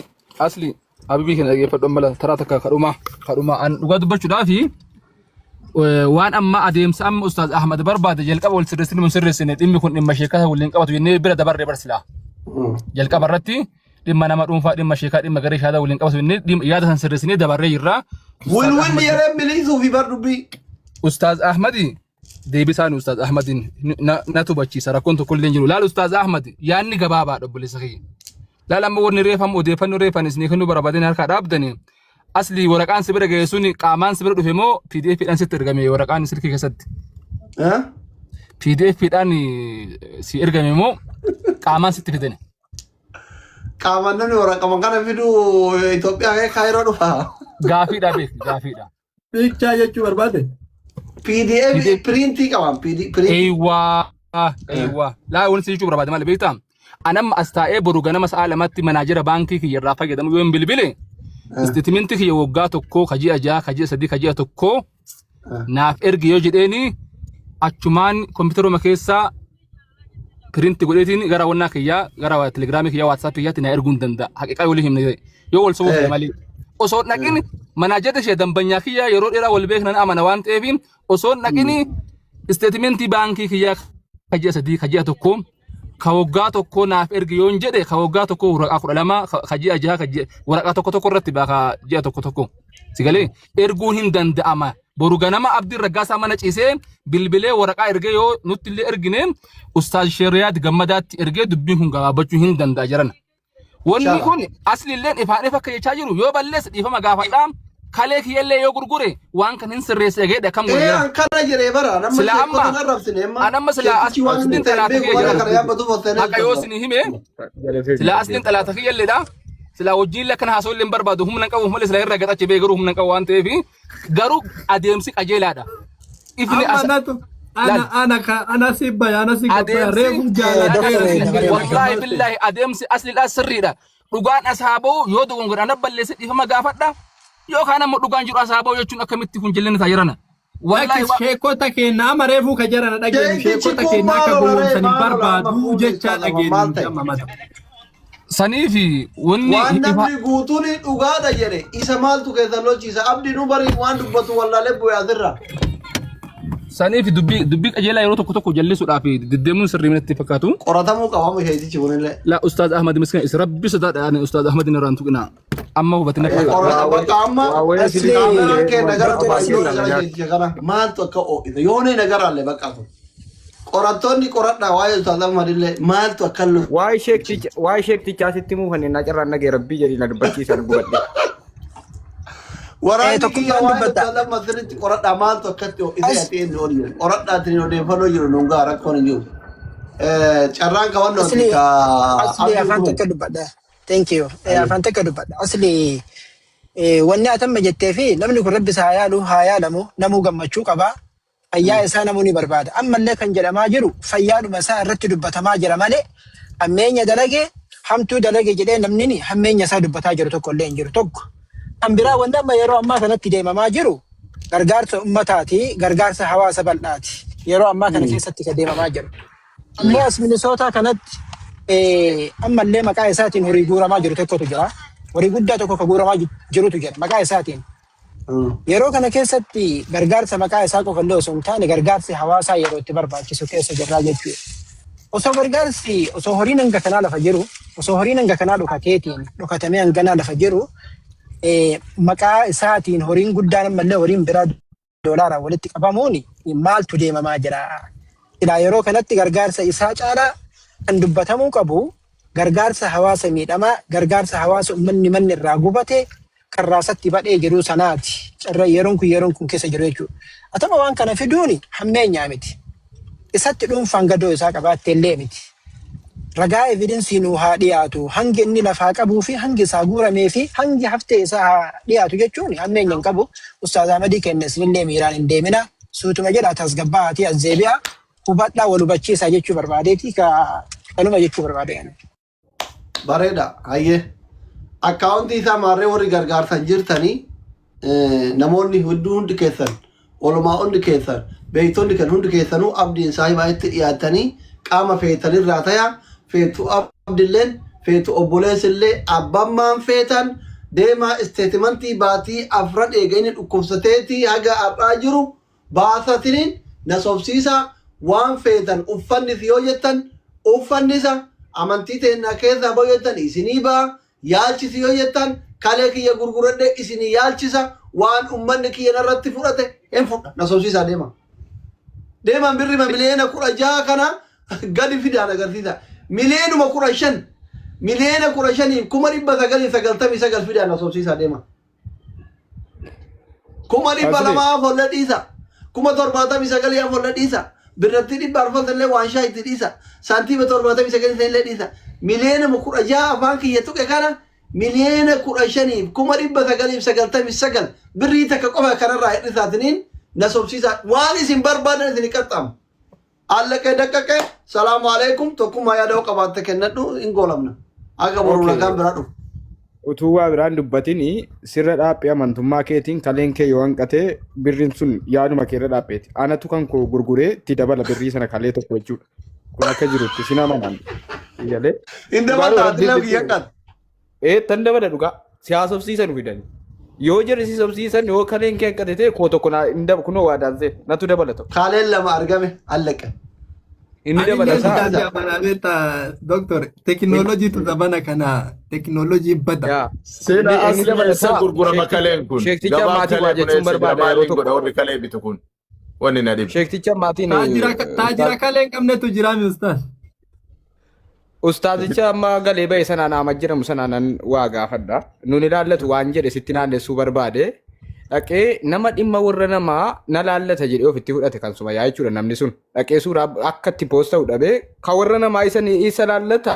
asli habibii keenya dhaggeeffadhu amma taraa takka kadhuma an dhugaa dubbachuudhaafi waan amma adeemsa amma ustaaz Ahmad barbaade jalqaba wal sirreessine mun sirreessine dhimmi kun dhimma sheekata waliin qabatu jennee bira dabarre barsilaa. Jalqaba irratti dhimma nama dhuunfaa dhimma sheekaa dhimma garee shaadaa waliin qabatu jennee yaada san sirreessinee dabarree jirra. Wilwilli yeree miliisuu fi bar dubbii. Ustaaz Ahmadi deebisaan Ustaaz Ahmadin na tubachiisa rakkoon tokko illee hin jiru. Laal Ustaaz Ahmad yaadni gabaabaadha obboleessa kiyya. Laal amma warni reefam odeeffannoo reefan isinii kennuu barbaadeen harkaa dhaabdanii Asli waraqaan si bira ga'e sun qaamaan si bira dhufe moo PDF dhaan sitti ergame waraqaan silkii keessatti? Eh? PDF dhaan si ergame moo qaamaan sitti fidani? Qaamaan namni waraqama kana fidu Itoophiyaa kee Kaayiroo dhufa. Gaafiidha beek gaafiidha. Bichaa jechuu barbaade. PDF piriintii qaban piriintii. Eewwaa eewwaa laa wanti si jechuu barbaade maali beektaa? Anamma as taa'ee boru ganama sa'a 2tti manaajera baankii kiyya irraa fayyadamu yoo hin bilbile isteetimentii kiyya waggaa tokkoo ka ji'a 6 ka ji'a 3 ka ji'a 1 naaf ergi yoo jedheeni achumaan kompiitaruma keessaa piriinti godheetiin gara wannaa kiyyaa gara telegiraamii kiyyaa waatsaapii kiyyaatti na erguu hin danda'a. Haqiqaa walii himne yoo wal sobuu fedhe malee. Osoo hin dhaqin manaajera ishee dambanyaa kiyyaa yeroo dheeraa wal beeknan amana waan ta'eef osoo hin dhaqin isteetimentii baankii kiyyaa ka ji'a 3 ka ji'a 1 ka waggaa tokkoo naaf ergi yoon jedhe ka waggaa tokkoo waraqaa 12 ka ji'a 6 ka waraqaa tokko tokko irratti ba'a ka ji'a tokko tokko si galee erguun hin danda'ama boru ganama Abdiin Raggaasaa mana ciisee bilbilee waraqaa ergee yoo nutti illee ergine Ustaaz Sheeriyaad Gammadaatti ergee dubbiin kun gabaabbachuu hin danda'a jedhan. Wanni Inshallah. kun asliilleen ifaan ifa akka jechaa jiru yoo balleesse dhiifama gaafadhaa kalee kiyyallee yoo gurgure waan kan hin sirreesse egeedha akkam godhe Ee jedhan. an kana jedhee bara nama Sila sheekota amma hin arrabsine amma an amma sila sheekichi waan asliin inni ta'e hin xalaata beeku kiyya bara jira. kana yaabbatu fottanii Haqa yoo isin hime sila asliin xalaata kiyyalleedha. Sila wajjin illee akkana haasa'uu illee hin barbaadu humna hin qabu malee sila irra gaxache bee garuu humna hin qabu waan ta'eef garuu adeemsi qajeelaadha. Ifni Amma asa natu laal ana ana ka ana si baya ana si gabbaya adeemsi reefu jaaladhee Doktor asii dabaree wallaahi maal ta'e. billaahi adeemsi asliidhaa sirriidha. Dhugaan as haa ba'u yoo dogongoran ana balleesse dhiifama gaafadha. Yookaan ammoo dhugaan jiru as haa ba'u jechuun akkamitti kun jallinni ta'a jirana. Wallaahi Lakkis waa sheekota keenya amma reefuu ka jarana dhageenyu Sheekichi sheekota kun keenya akka maal ola ree gowwoomsan hin maal ola amma barbaadu fuulli jechaa isaa lama maal dhageenyu ta'e? amma mata. Sanii fi wanni Waan ifa namni guutuun dhugaadha jedhe isa maaltu keessa lolchiisa abdi nu bari waan dubbatu wallaalee bu'e asirra. Sanii fi dubbii dubbii qajeelaa yeroo tokko tokko jallisuudhaaf deddeemuun sirrii natti fakkaatu. Qoratamuu qaba amma sheekichi kunillee. La Ustaaz Ahmad miskiina is rabbi sodaadha ani Ustaaz Ahmad irraa hin tuqinaa. Amma hubatin natti fakkaata. Qorata bakka amma Asli kaameraan kee nagara Doktor tuqa Asli yoo nagara sheekicha kana maaltu akka oo'ise yoonee nagaraallee bakka kun. Qorattoonni qoradhaa waa'ee Ustaaz Ahmad illee maaltu akka Waa'ee sheekticha waa'ee sheektichaa sitti himuu kanneen na carraan nagee rabbii jedhii na dubbachiisan gubadhe. Waraanni kiyya Tokkummaan waa'ee dubbadha. Ustaaz Ahmad sirriitti qoradhaa maaltu akkatti ho'isee As ati inni oli jiru. Qoradhaatiin odeeffannoo jiru nuun ga'a rakkoon hin jiru. Carraan kawannooti Asli ka asli abdiin afaan kun. takka dubbadha. Thank you. Afaan takka dubbadha. Asli wanni atamma jettee fi namni kun rabbi isaa haa yaalu haa yaalamu namuu gammachuu qaba. Fayyaa isaa namuu ni barbaada. Ammallee kan jedhamaa jiru fayyaadhuma isaa irratti dubbatamaa jira malee hammeenya dalage hamtuu dalage jedhee namni hammeenya isaa dubbataa jiru tokko illee hin jiru. Tokko. Kan biraa wanti amma yeroo ammaa kanatti deemamaa jiru gargaarsa ummataati, gargaarsa hawaasa bal'aati. Yeroo ammaa kana keessatti kan deemamaa jiru. Ammoo as Minisootaa kanatti ammallee maqaa isaatiin horii guuramaa jiru tokkotu jira. Horii guddaa tokko kan guuramaa jirutu jira maqaa isaatiin. Yeroo kana keessatti gargaarsa maqaa isaa qofa illee osoo hin taane gargaarsi hawaasaa yeroo itti barbaachisu keessa jirraa jechuudha. Osoo gargaarsi osoo horiin hanga kanaa lafa jiru osoo horiin hanga kanaa dhokateetiin dhokatamee hanganaa lafa jiru maqaa isaatiin horiin guddaan ammallee horiin biraa doolaaraan walitti qabamuun maaltu deemamaa jira? Silaa yeroo kanatti gargaarsa isaa caalaa kan dubbatamuu qabu gargaarsa hawaasa miidhamaa, gargaarsa hawaasa ummanni manni irraa gubate kan raasatti badhee jiruu sanaati. Carra yeroon kun yeroon kun keessa jiru jechuudha. Atama waan kana fiduun hammeenyaa miti. Isatti dhuunfaan gadoo isaa qabaatte illee miti. Ragaa evidensii nuu haa dhiyaatu. Hangi inni lafaa qabuu fi hangi isaa guuramee fi hangi haftee isaa haa dhiyaatu jechuun hammeenya hin qabu. Ustaaz Ahmadii keenya isinillee miiraan hin deemina. Suutuma jedhaa tasgabbaa'aatii as deebi'aa. Hubadhaa wal hubachiisaa jechuu barbaadeeti ka kanuma jechuu barbaade ani. Bareeda hayyee. Akkaawuntii isaa maarree warri gargaarsan jirtanii namoonni hedduu hundi keessan olumaa hundi keessan beektonni kan hundi keessanuu abdiin saahibaa itti dhiyaatanii qaama feetanirraa taya feetu abdilleen feetu obboleessillee abbammaan feetan deemaa isteetimantii baatii afran eega inni dhukkubsateetii haga har'aa jiru baasatiniin na sobsiisaa waan feetan uffannis yoo jettan uffannisa amantii teennaa keessaa bahu jettan isinii ba'a yaalchisi yoo jettan kalee kiyya gurguradhee isinii yaalchisa waan ummanni kiyya narratti fudhate hin fudha na sobsiisaa deema. Deeman birrima miliyoona 16 kana gadi fidaan agarsiisa. Miliyoonuma 15 miliyoona 15f 999,000 fidaan na sobsiisaa deema. Kuma dhibba Asli. lamaa afolla dhiisa. 79,000 afolla dhiisa. Birratti 400 illee waan shaa itti dhiisa. Saantiima 79 illee dhiisa. Miliyoona 16 afaan kiyya tuqe kana 15,999,000 birrii takka qofa kanarraa hir'isaatiniin na sobsiisa. Waan isin barbaadan isin qaxxaamu. Allaqee daqqaqee salaamu alaikum tokkummaa yaada yoo qabaatte kennadhu hin goolamna. Aga boru Okay. nagaan biraa dhufu. Utuu waa biraan dubbatin sirra dhaaphee amantummaa keetiin kaleen kee yoo hanqate birriin sun yaaduma kee irra dhaapheeti. Anatu kan koo gurguree itti dabala birrii sana kalee tokko jechuudha. Kun akka jirutti sin amanan. Galee. Hin Dhugaa dabalta rabbii ati sitti kiyya qatta. Ee tan dabala dhugaa. Si haasofsiisan fidani. Yoo jarri si sobsiisan yoo kaleen kee hanqate ta'e koo tokko naa hin dab kunoo waadaan seen natu dabala tokko. Kaaleen lama argame allaqe. Inni Ani dabala illee isaa. kitaabni amanaa beektaa doktor teekinooloojiitu zabana kana teekinooloojiin bada. Yaa. Sila Inni inni asli eessa dabalataa gurgurama sheekticha kaleen kun? sheekticha Gabaan maatii waa kalee kun jechuun eessa jira? barbaada yeroo Maaliin godha tokko. warri kalee bitu kun? Wanni na dhibe. Sheekticha maatiin Taajira taajira kalee hin qabnetu jira mi ustaas. Ustaazicha amma galee ba'e sanaan Ahmad jedhamu sanaan nan waa gaafadha. Nun ilaallatu waan jedhe sitti naannessuu barbaade. Dhaqee nama dhimma warra namaa na laallata jedhee ofitti fudhate kan sumayyaa jechuudha namni sun. Dhaqee suuraa akka itti poost ta'u dhabee kan warra namaa isa ni isa laallata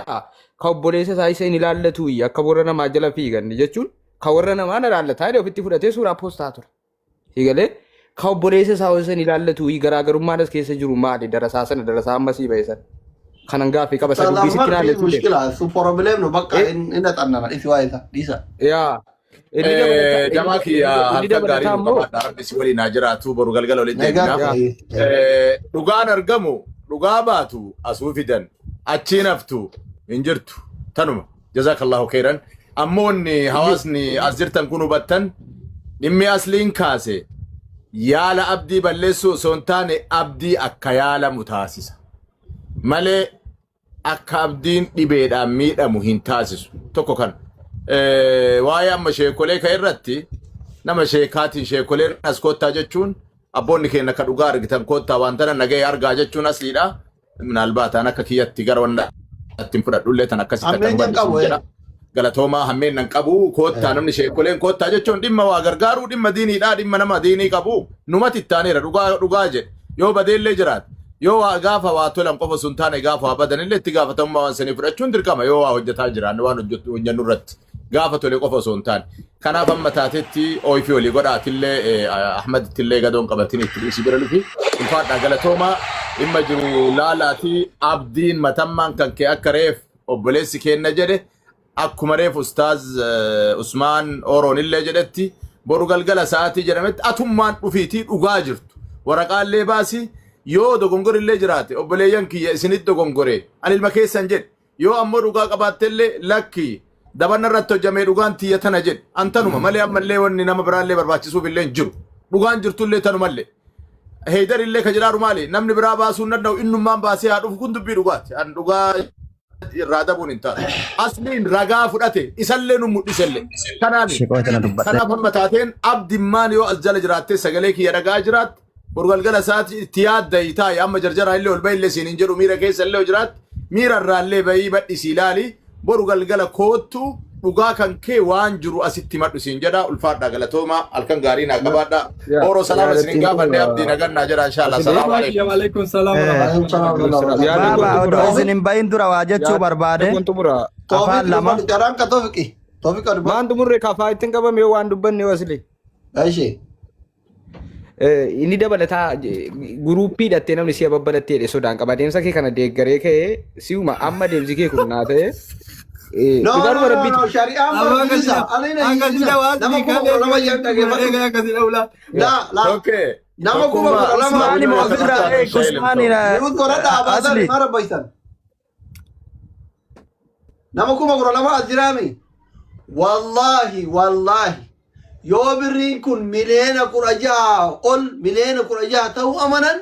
kan obboleessa isaa isa hin ilaallatu akka warra namaa jala fiigan jechuun kan warra namaa na laallataa jedhee ofitti fudhatee suuraa poostaa ture. Eegalee kan obboleessa isaa osoo hin ilaallatu garaagarummaan as keessa jiru maali? Darasaa sana darasaa amma sii ba'e sana. Kanan gaaffii qaba isa dubbii sitti Umar fi naannessu deema. mushkila su problem no bakka Eh, in xannana dhisi waa isa dhiisa. yaa inni dabalataa inni Jamaa kiyya inni halkan gaarii dabalataa nu immoo qabaadha. Rabbi si waliin haa jiraatu. Boru galgala walitti Nagaa deebina. yaa ta'e. Dhugaan argamu dhugaa baatu asuu fidan achiin haftu hin jirtu. Tanuma. Jazakallahu khairan. Ammoo wanni hawaasni as jirtan kun hubattan dhimmi asliin kaase yaala abdii balleessuu osoo hin taane abdii akka yaalamu taasisa. Malee akka abdiin dhibeedhaan miidhamu hin taasisu. Tokko kana. Waa'ee amma sheekolee ka irratti nama sheekaatiin sheekoleen as koottaa jechuun abboonni keenya ka dhugaa argitan koottaa waan tana nagahee argaa jechuun asliidha. Minaalbaataan akka kiyyatti gara wanna ittiin fudhadhullee tan akkasitti akka Hammeenya hin hubannu qabu. siin jedha. Galatoomaa hammeen nan qabu koottaa namni sheekoleen koottaa jechuun dhimma waa gargaaruu dhimma diiniidhaa dhimma nama diinii qabu numati itti aaneera dhugaa dhugaa jedhe yoo badeellee jiraate yoo waa gaafa waa tolan qofa sun taane gaafa waa badanillee itti gaafatamummaa waan sanii fudhachuun dirqama yoo waa hojjetaa jiraanne waan hojjetu hojjennu irratti gaafa tole qofa osoo hin taane Kanaaf amma taatetti ooyifii olii godha atillee Ahmadittillee gadoon qabatin itti dhiisi bira lufi. Ulfaadhaa galatoomaa dhimma jiru laalaati abdiin matammaan kan kee akka reef obboleessi keenna jedhe akkuma reef ustaaz Usmaan Ooroon illee jedhetti boru galgala sa'aatii jedhametti atummaan dhufiitii dhugaa jirtu waraqaallee baasi yoo dogongorillee jiraate obboleeyyan kiyya isinitti dogongore ani ilma keessan jedhe Yoo ammoo dhugaa qabaattellee lakki dabanna irratti hojjamee dhugaan tiyya tana jedhi. An tanuma malee ammallee wanni nama biraallee barbaachisuuf illee hin jiru. Dhugaan jirtullee tanumallee. Heydar illee ka jedhaaru maali? Namni biraa baasuu hin danda'u innummaan baasee haa dhufu kun dubbii dhugaati. An dhugaa irraa dabuun hin taatu. Asliin ragaa fudhate isallee nu mul'isellee. Kanaani Sheekoo tana dubbadhe. kanaaf amma taateen abdimmaan yoo as jala jiraattee sagalee kiyya dhagaa jiraatte Boru galgala isaati itti yaaddayi taa'i amma jarjaraa illee ol bahillee siin hin jedhu miira keessa illee jiraatti miira irraa illee bahii badhisii ilaali boru galgala koottu dhugaa kan kee waan jiru asitti himadhu siin jedha ulfaadhaa galatoomaa halkan gaarii naa qabaadhaa yaa ooroo salaama isin hin yaadattiin gaafanne xumura abdii nagannaa jedha inshaallah asli salaamu alaikum. Waalaikum salaam Eh, Waalaikum salaam warahmatullahi warahmatullahi wabarakatuh. yaadni kun Baaba odoo xumura isin hin bahin dura waa jechuu yaadni barbaade kun xumura afaan Toofiq lama. dubbadhu carraan ka Toofiqi. Toofiq dubbadhu. maan xumurre kafaa ittiin qabame yoo waan dubbanne yoo asli Ishee. Inni dabalataa guruuppii hidhattee namni si'a babbalattee jedhe sodaan qaba. Adeemsa kee kana deeggaree ka'ee si'uma amma adeemsi kee kun naa ta'e. No, no, Dhugaadhuma no, no, rabbiiti. shari'aan bar bilisa. Ani na hiisisa. Nama 12,000 yan dhageeffadhu. Laa, laa. Okay. Nama 12,000. Usmaani moo ofirraa eeg Usmaani Mute godhadhaa abaasan asli. maa rabbaysan. Nama 12,000 as jiraami. Wallaahi, wallaahi. Yoo birriin kun 16 miliyoona ol 16 miliyoona ta'uu amanan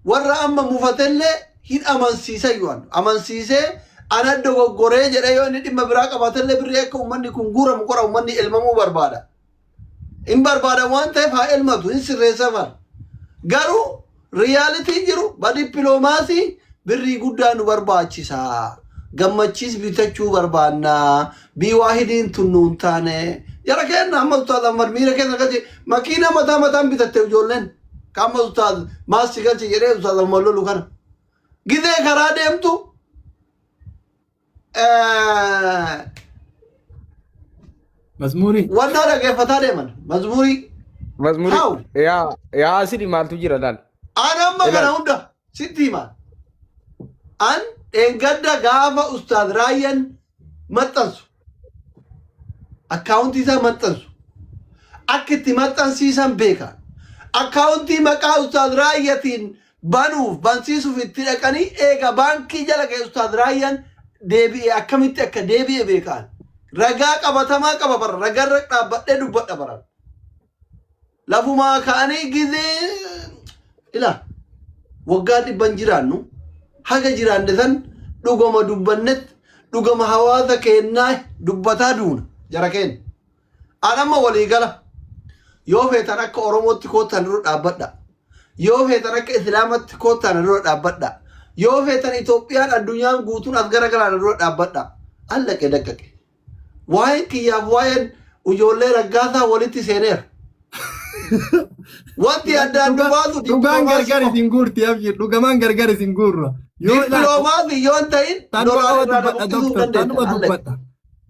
warra amma mufatellee hin amansiisa yu'an. Amansiisee ana dogoggoree jedhee yoo inni dhimma biraa qabaatellee birrii akka uummanni kun guuramu qora uummanni elmamuu barbaada. Hin barbaada waan ta'eef haa elmatu hin sirreessafan. Garuu riyaalitiin jiru ba dippiloomaasii birrii guddaa nu barbaachisa. Gammachiis bitachuu barbaanna. Biwaahidiin tun nuun taane Jara keenna amma Ustaaz Ahmad miira keessa galche makiina mataa mataan bitatte ijoolleen. Ka amma Ustaaz maas si galche jedhee Ustaaz Ahmad lolu kana. Gizee karaa deemtu Mazmuurii. Wannaa dhaggeeffataa deeman. Mazmuurii. Mazmuurii. How? Yaa yaa asili maaltu jira laal. An amma kana Ilaal. hunda sitti hima. An dheengadda gaafa Ustaaz Raayyaan maxxansu akkaawuntii isaa maxxansu akka itti maxxansiisan beeka. Akkaawuntii maqaa Ustaaz Raayyatiin banuuf bansiisuuf itti dhaqanii eega baankii jala ga'e Ustaaz Raayyaan deebi'e akkamitti akka deebi'e beekaan. Ragaa qabatamaa qaba bara ragarra dhaabbadhee dubbadha bara. Lafumaa ka'anii gizee ila waggaa dhibban jiraannu haga jiraanne san dhugama dubbannetti dhugama hawaasa keennaa dubbataa duuna jara keenya. An amma walii gala yoo feetan akka Oromootti koottaa na dura dhaabbadha. Yoo feetan akka Islaamatti koottaa na dura dhaabbadha. Yoo feetan Itoophiyaan addunyaan guutuun as garagalaa na dura dhaabbadha. Allaqe daqqaqe. Waa'een kiyyaaf waa'een ijoollee raggaasaa walitti seeneera. Wanti addaan nu baasu Dhugaan dippiloomaasii gargar qofa. isin guurti abshir dhugamaan gargar isin guurra. Yoo ilaa Dippiloomaasii yoo hin ta'in tanuma doolaara irraa na dubbadha buqqisuu hin doktor dandeettan. tanuma Allaqe. dubbadha.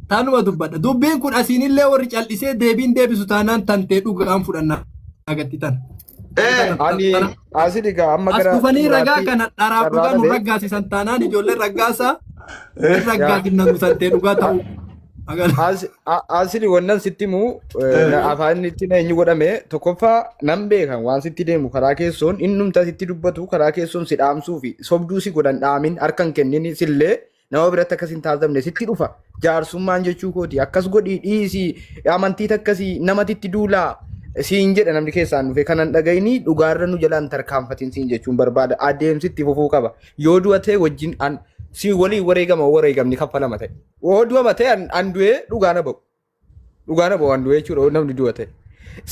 Tanuma dubbadha. Dubbiin kun asiinillee warri callisee deebiin deebisu taanaan tantee dhugaan fudhanna agatti tan. Ani asii egaa amma As gara dhufanii ragaa xumuraatti kana dharaaf carraa dhugaa nu dhabe. raggaasisan taanaan ijoolleen raggaasaa hin raggaasifna nu santee dhugaa ta'uu. Asili wannan sitti himu afaan itti na eenyu godhame tokkoffaa nan beekan waan sitti deemu karaa keessoon innumta sitti dubbatu karaa keessoon si dhaamsuu fi sobduu si godhan dhaamin harka hin kennin sillee nama biratti akkas hin taasifamne sitti dhufa jaarsummaan jechuu kooti akkas godhii dhiisii amantii takkasii namatitti duulaa siin jedha namni keessaan dhufe kanan dhagayini dhugaarra nu jalaan tarkaanfatin siin jechuun barbaada adeemsi itti fufuu qaba yoo du'a ta'e wajjin an si waliin wareegama wareegamni kaffalama ta'e yoo du'a ta'e an du'ee dhugaa na ba'u Dhugaa na bo'aan du'e jechuudha namni du'a ta'e.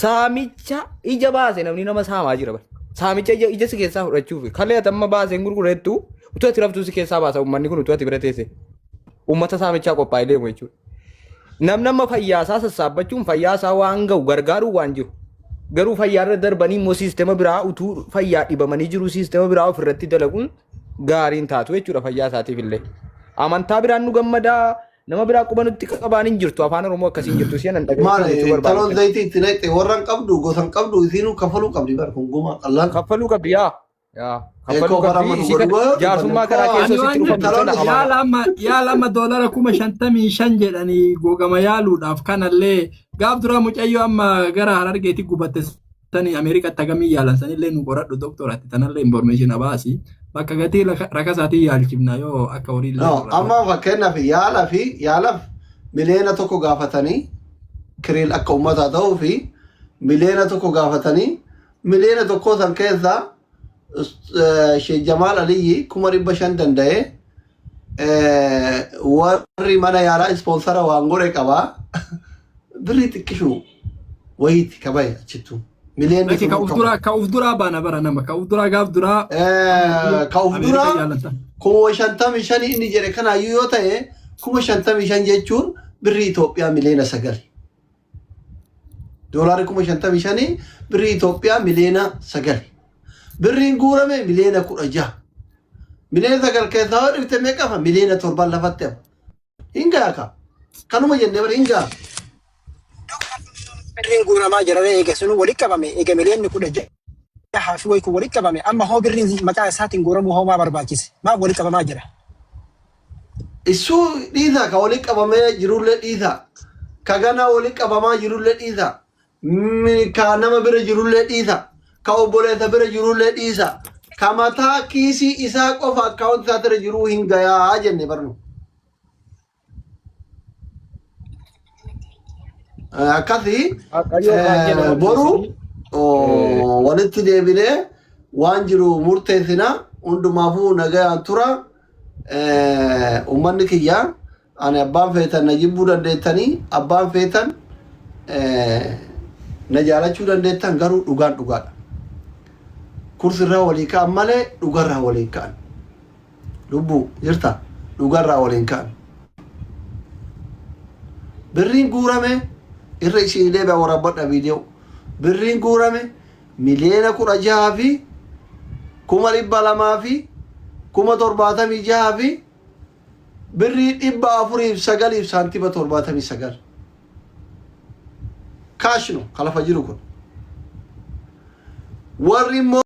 Saamicha ija baase namni nama saamaa jira bara. Saamicha ija, ija si keessaa fudhachuuf kalee ati amma baaseen gurgureettu utuu ati raftuu si keessaa baasa uummanni kun utuu ati bira teesse. Uummata saamichaa qophaa'ee deemu jechuudha. Namni amma fayyaasaa sassaabbachuun fayyaasaa waan ga'u gargaaruu waan jiru. Garuu fayyaarra darbanii immoo siistema biraa utuu fayyaa dhibamanii jiru siistema biraa ofirratti dalaguun gaariin taatu jechuudha fayyaa isaatiif illee. Amantaa biraan nu gammadaa Nama biraa quba nutti qabaan hin jirtu afaan Oromoo akkasii hin jirtu si'an dhaga'ee Maal jechuu intaloon barbaade. zayitii itti naqxe warra hin qabdu gosa hin qabdu isiinuu kaffaluu qabdi bar kun guma qallaan. Kaffaluu qabdi yaa. Yaa kaffaluu Eekoo bara qabdi amma nu isii godhu kana yoo dubbanne jaarsummaa karaa koo keessoo Ani sitti waan dhufamtu intaloon sana isin amaana. yaala amma yaala amma doolara 55,000 jedhanii googama yaaluudhaaf kanallee gaaf duraa mucayyoo amma gara Harargeetti gubatte sani Ameerikaatti hagamii yaalan sanillee nu qoradhu doktor ati tanallee information baasi bakka gatii rakasaatiin yaalchifna yoo akka horii illee No, nurraa ta'u. amma fakkeenyaaf yaala fi yaalaaf 1 million gaafatanii kiriil akka uummataa ta'uu fi 1 million gaafatanii 1 million san keessaa Sheekh Jamaal Aliyyi 500,000 danda'ee warri mana yaalaa ispoonsara waan godhe qabaa birrii xiqqishuu wayiiti kabaye achittuu miliyoonni Lakki ka sunuu uf qabu. duraa ka uf duraa baana bara nama ka uf duraa gaaf duraa Ka uf Ameerikaa duraa yaalan sana. 55,000 inni jedhe kanaayyuu yoo ta'e 55,000 jechuun birrii Itoophiyaa 9 million. Doolaarri 55,000 birrii Itoophiyaa 9 million. Birriin guurame 16 million. 9 million keessaa yoo dhifte meeqa hafa? 7 million lafatti hafa. Hin ga'a ka. Kanuma jennee bara hin ga'a. Birriin guuramaa jira eega sunuu walitti qabame eega 16 million fi wayi kun walitti qabame amma hoo birriin maqaa isaatiin guuramuu hoo maa barbaachise maaf walitti qabamaa jira. Isuu dhiisaa ka walitti qabamee jirullee dhiisaa. Ka ganaa walitti qabamaa jirullee dhiisaa. Ka nama bira jirullee dhiisaa. Ka obboleessa bira jirullee dhiisaa. Ka mataa kiisii isaa qofa akkaawunti isaa bira jiruu hin gayaa jenne barnu. Akkasii Waaqayyo baay'ee nama boru dubbisanii. walitti deebinee waan jiru murteessina hundumaafuu nagayaan tura. Uummanni kiyya ani abbaan feetan na jibbuu dandeettanii abbaan feetan na jaalachuu dandeettan garuu dhugaan dhugaadha. Kursirraa walii ka'an malee dhugarraa waliin ka'an. Lubbuu jirta dhugarraa waliin ka'an. Birriin guurame Irra isin deebi'a waraabadha viidiyoo. Birriin guurame 16,276,000 fi birrii 409f saantima 79. Cash no kalafa jiru kun. Warri immoo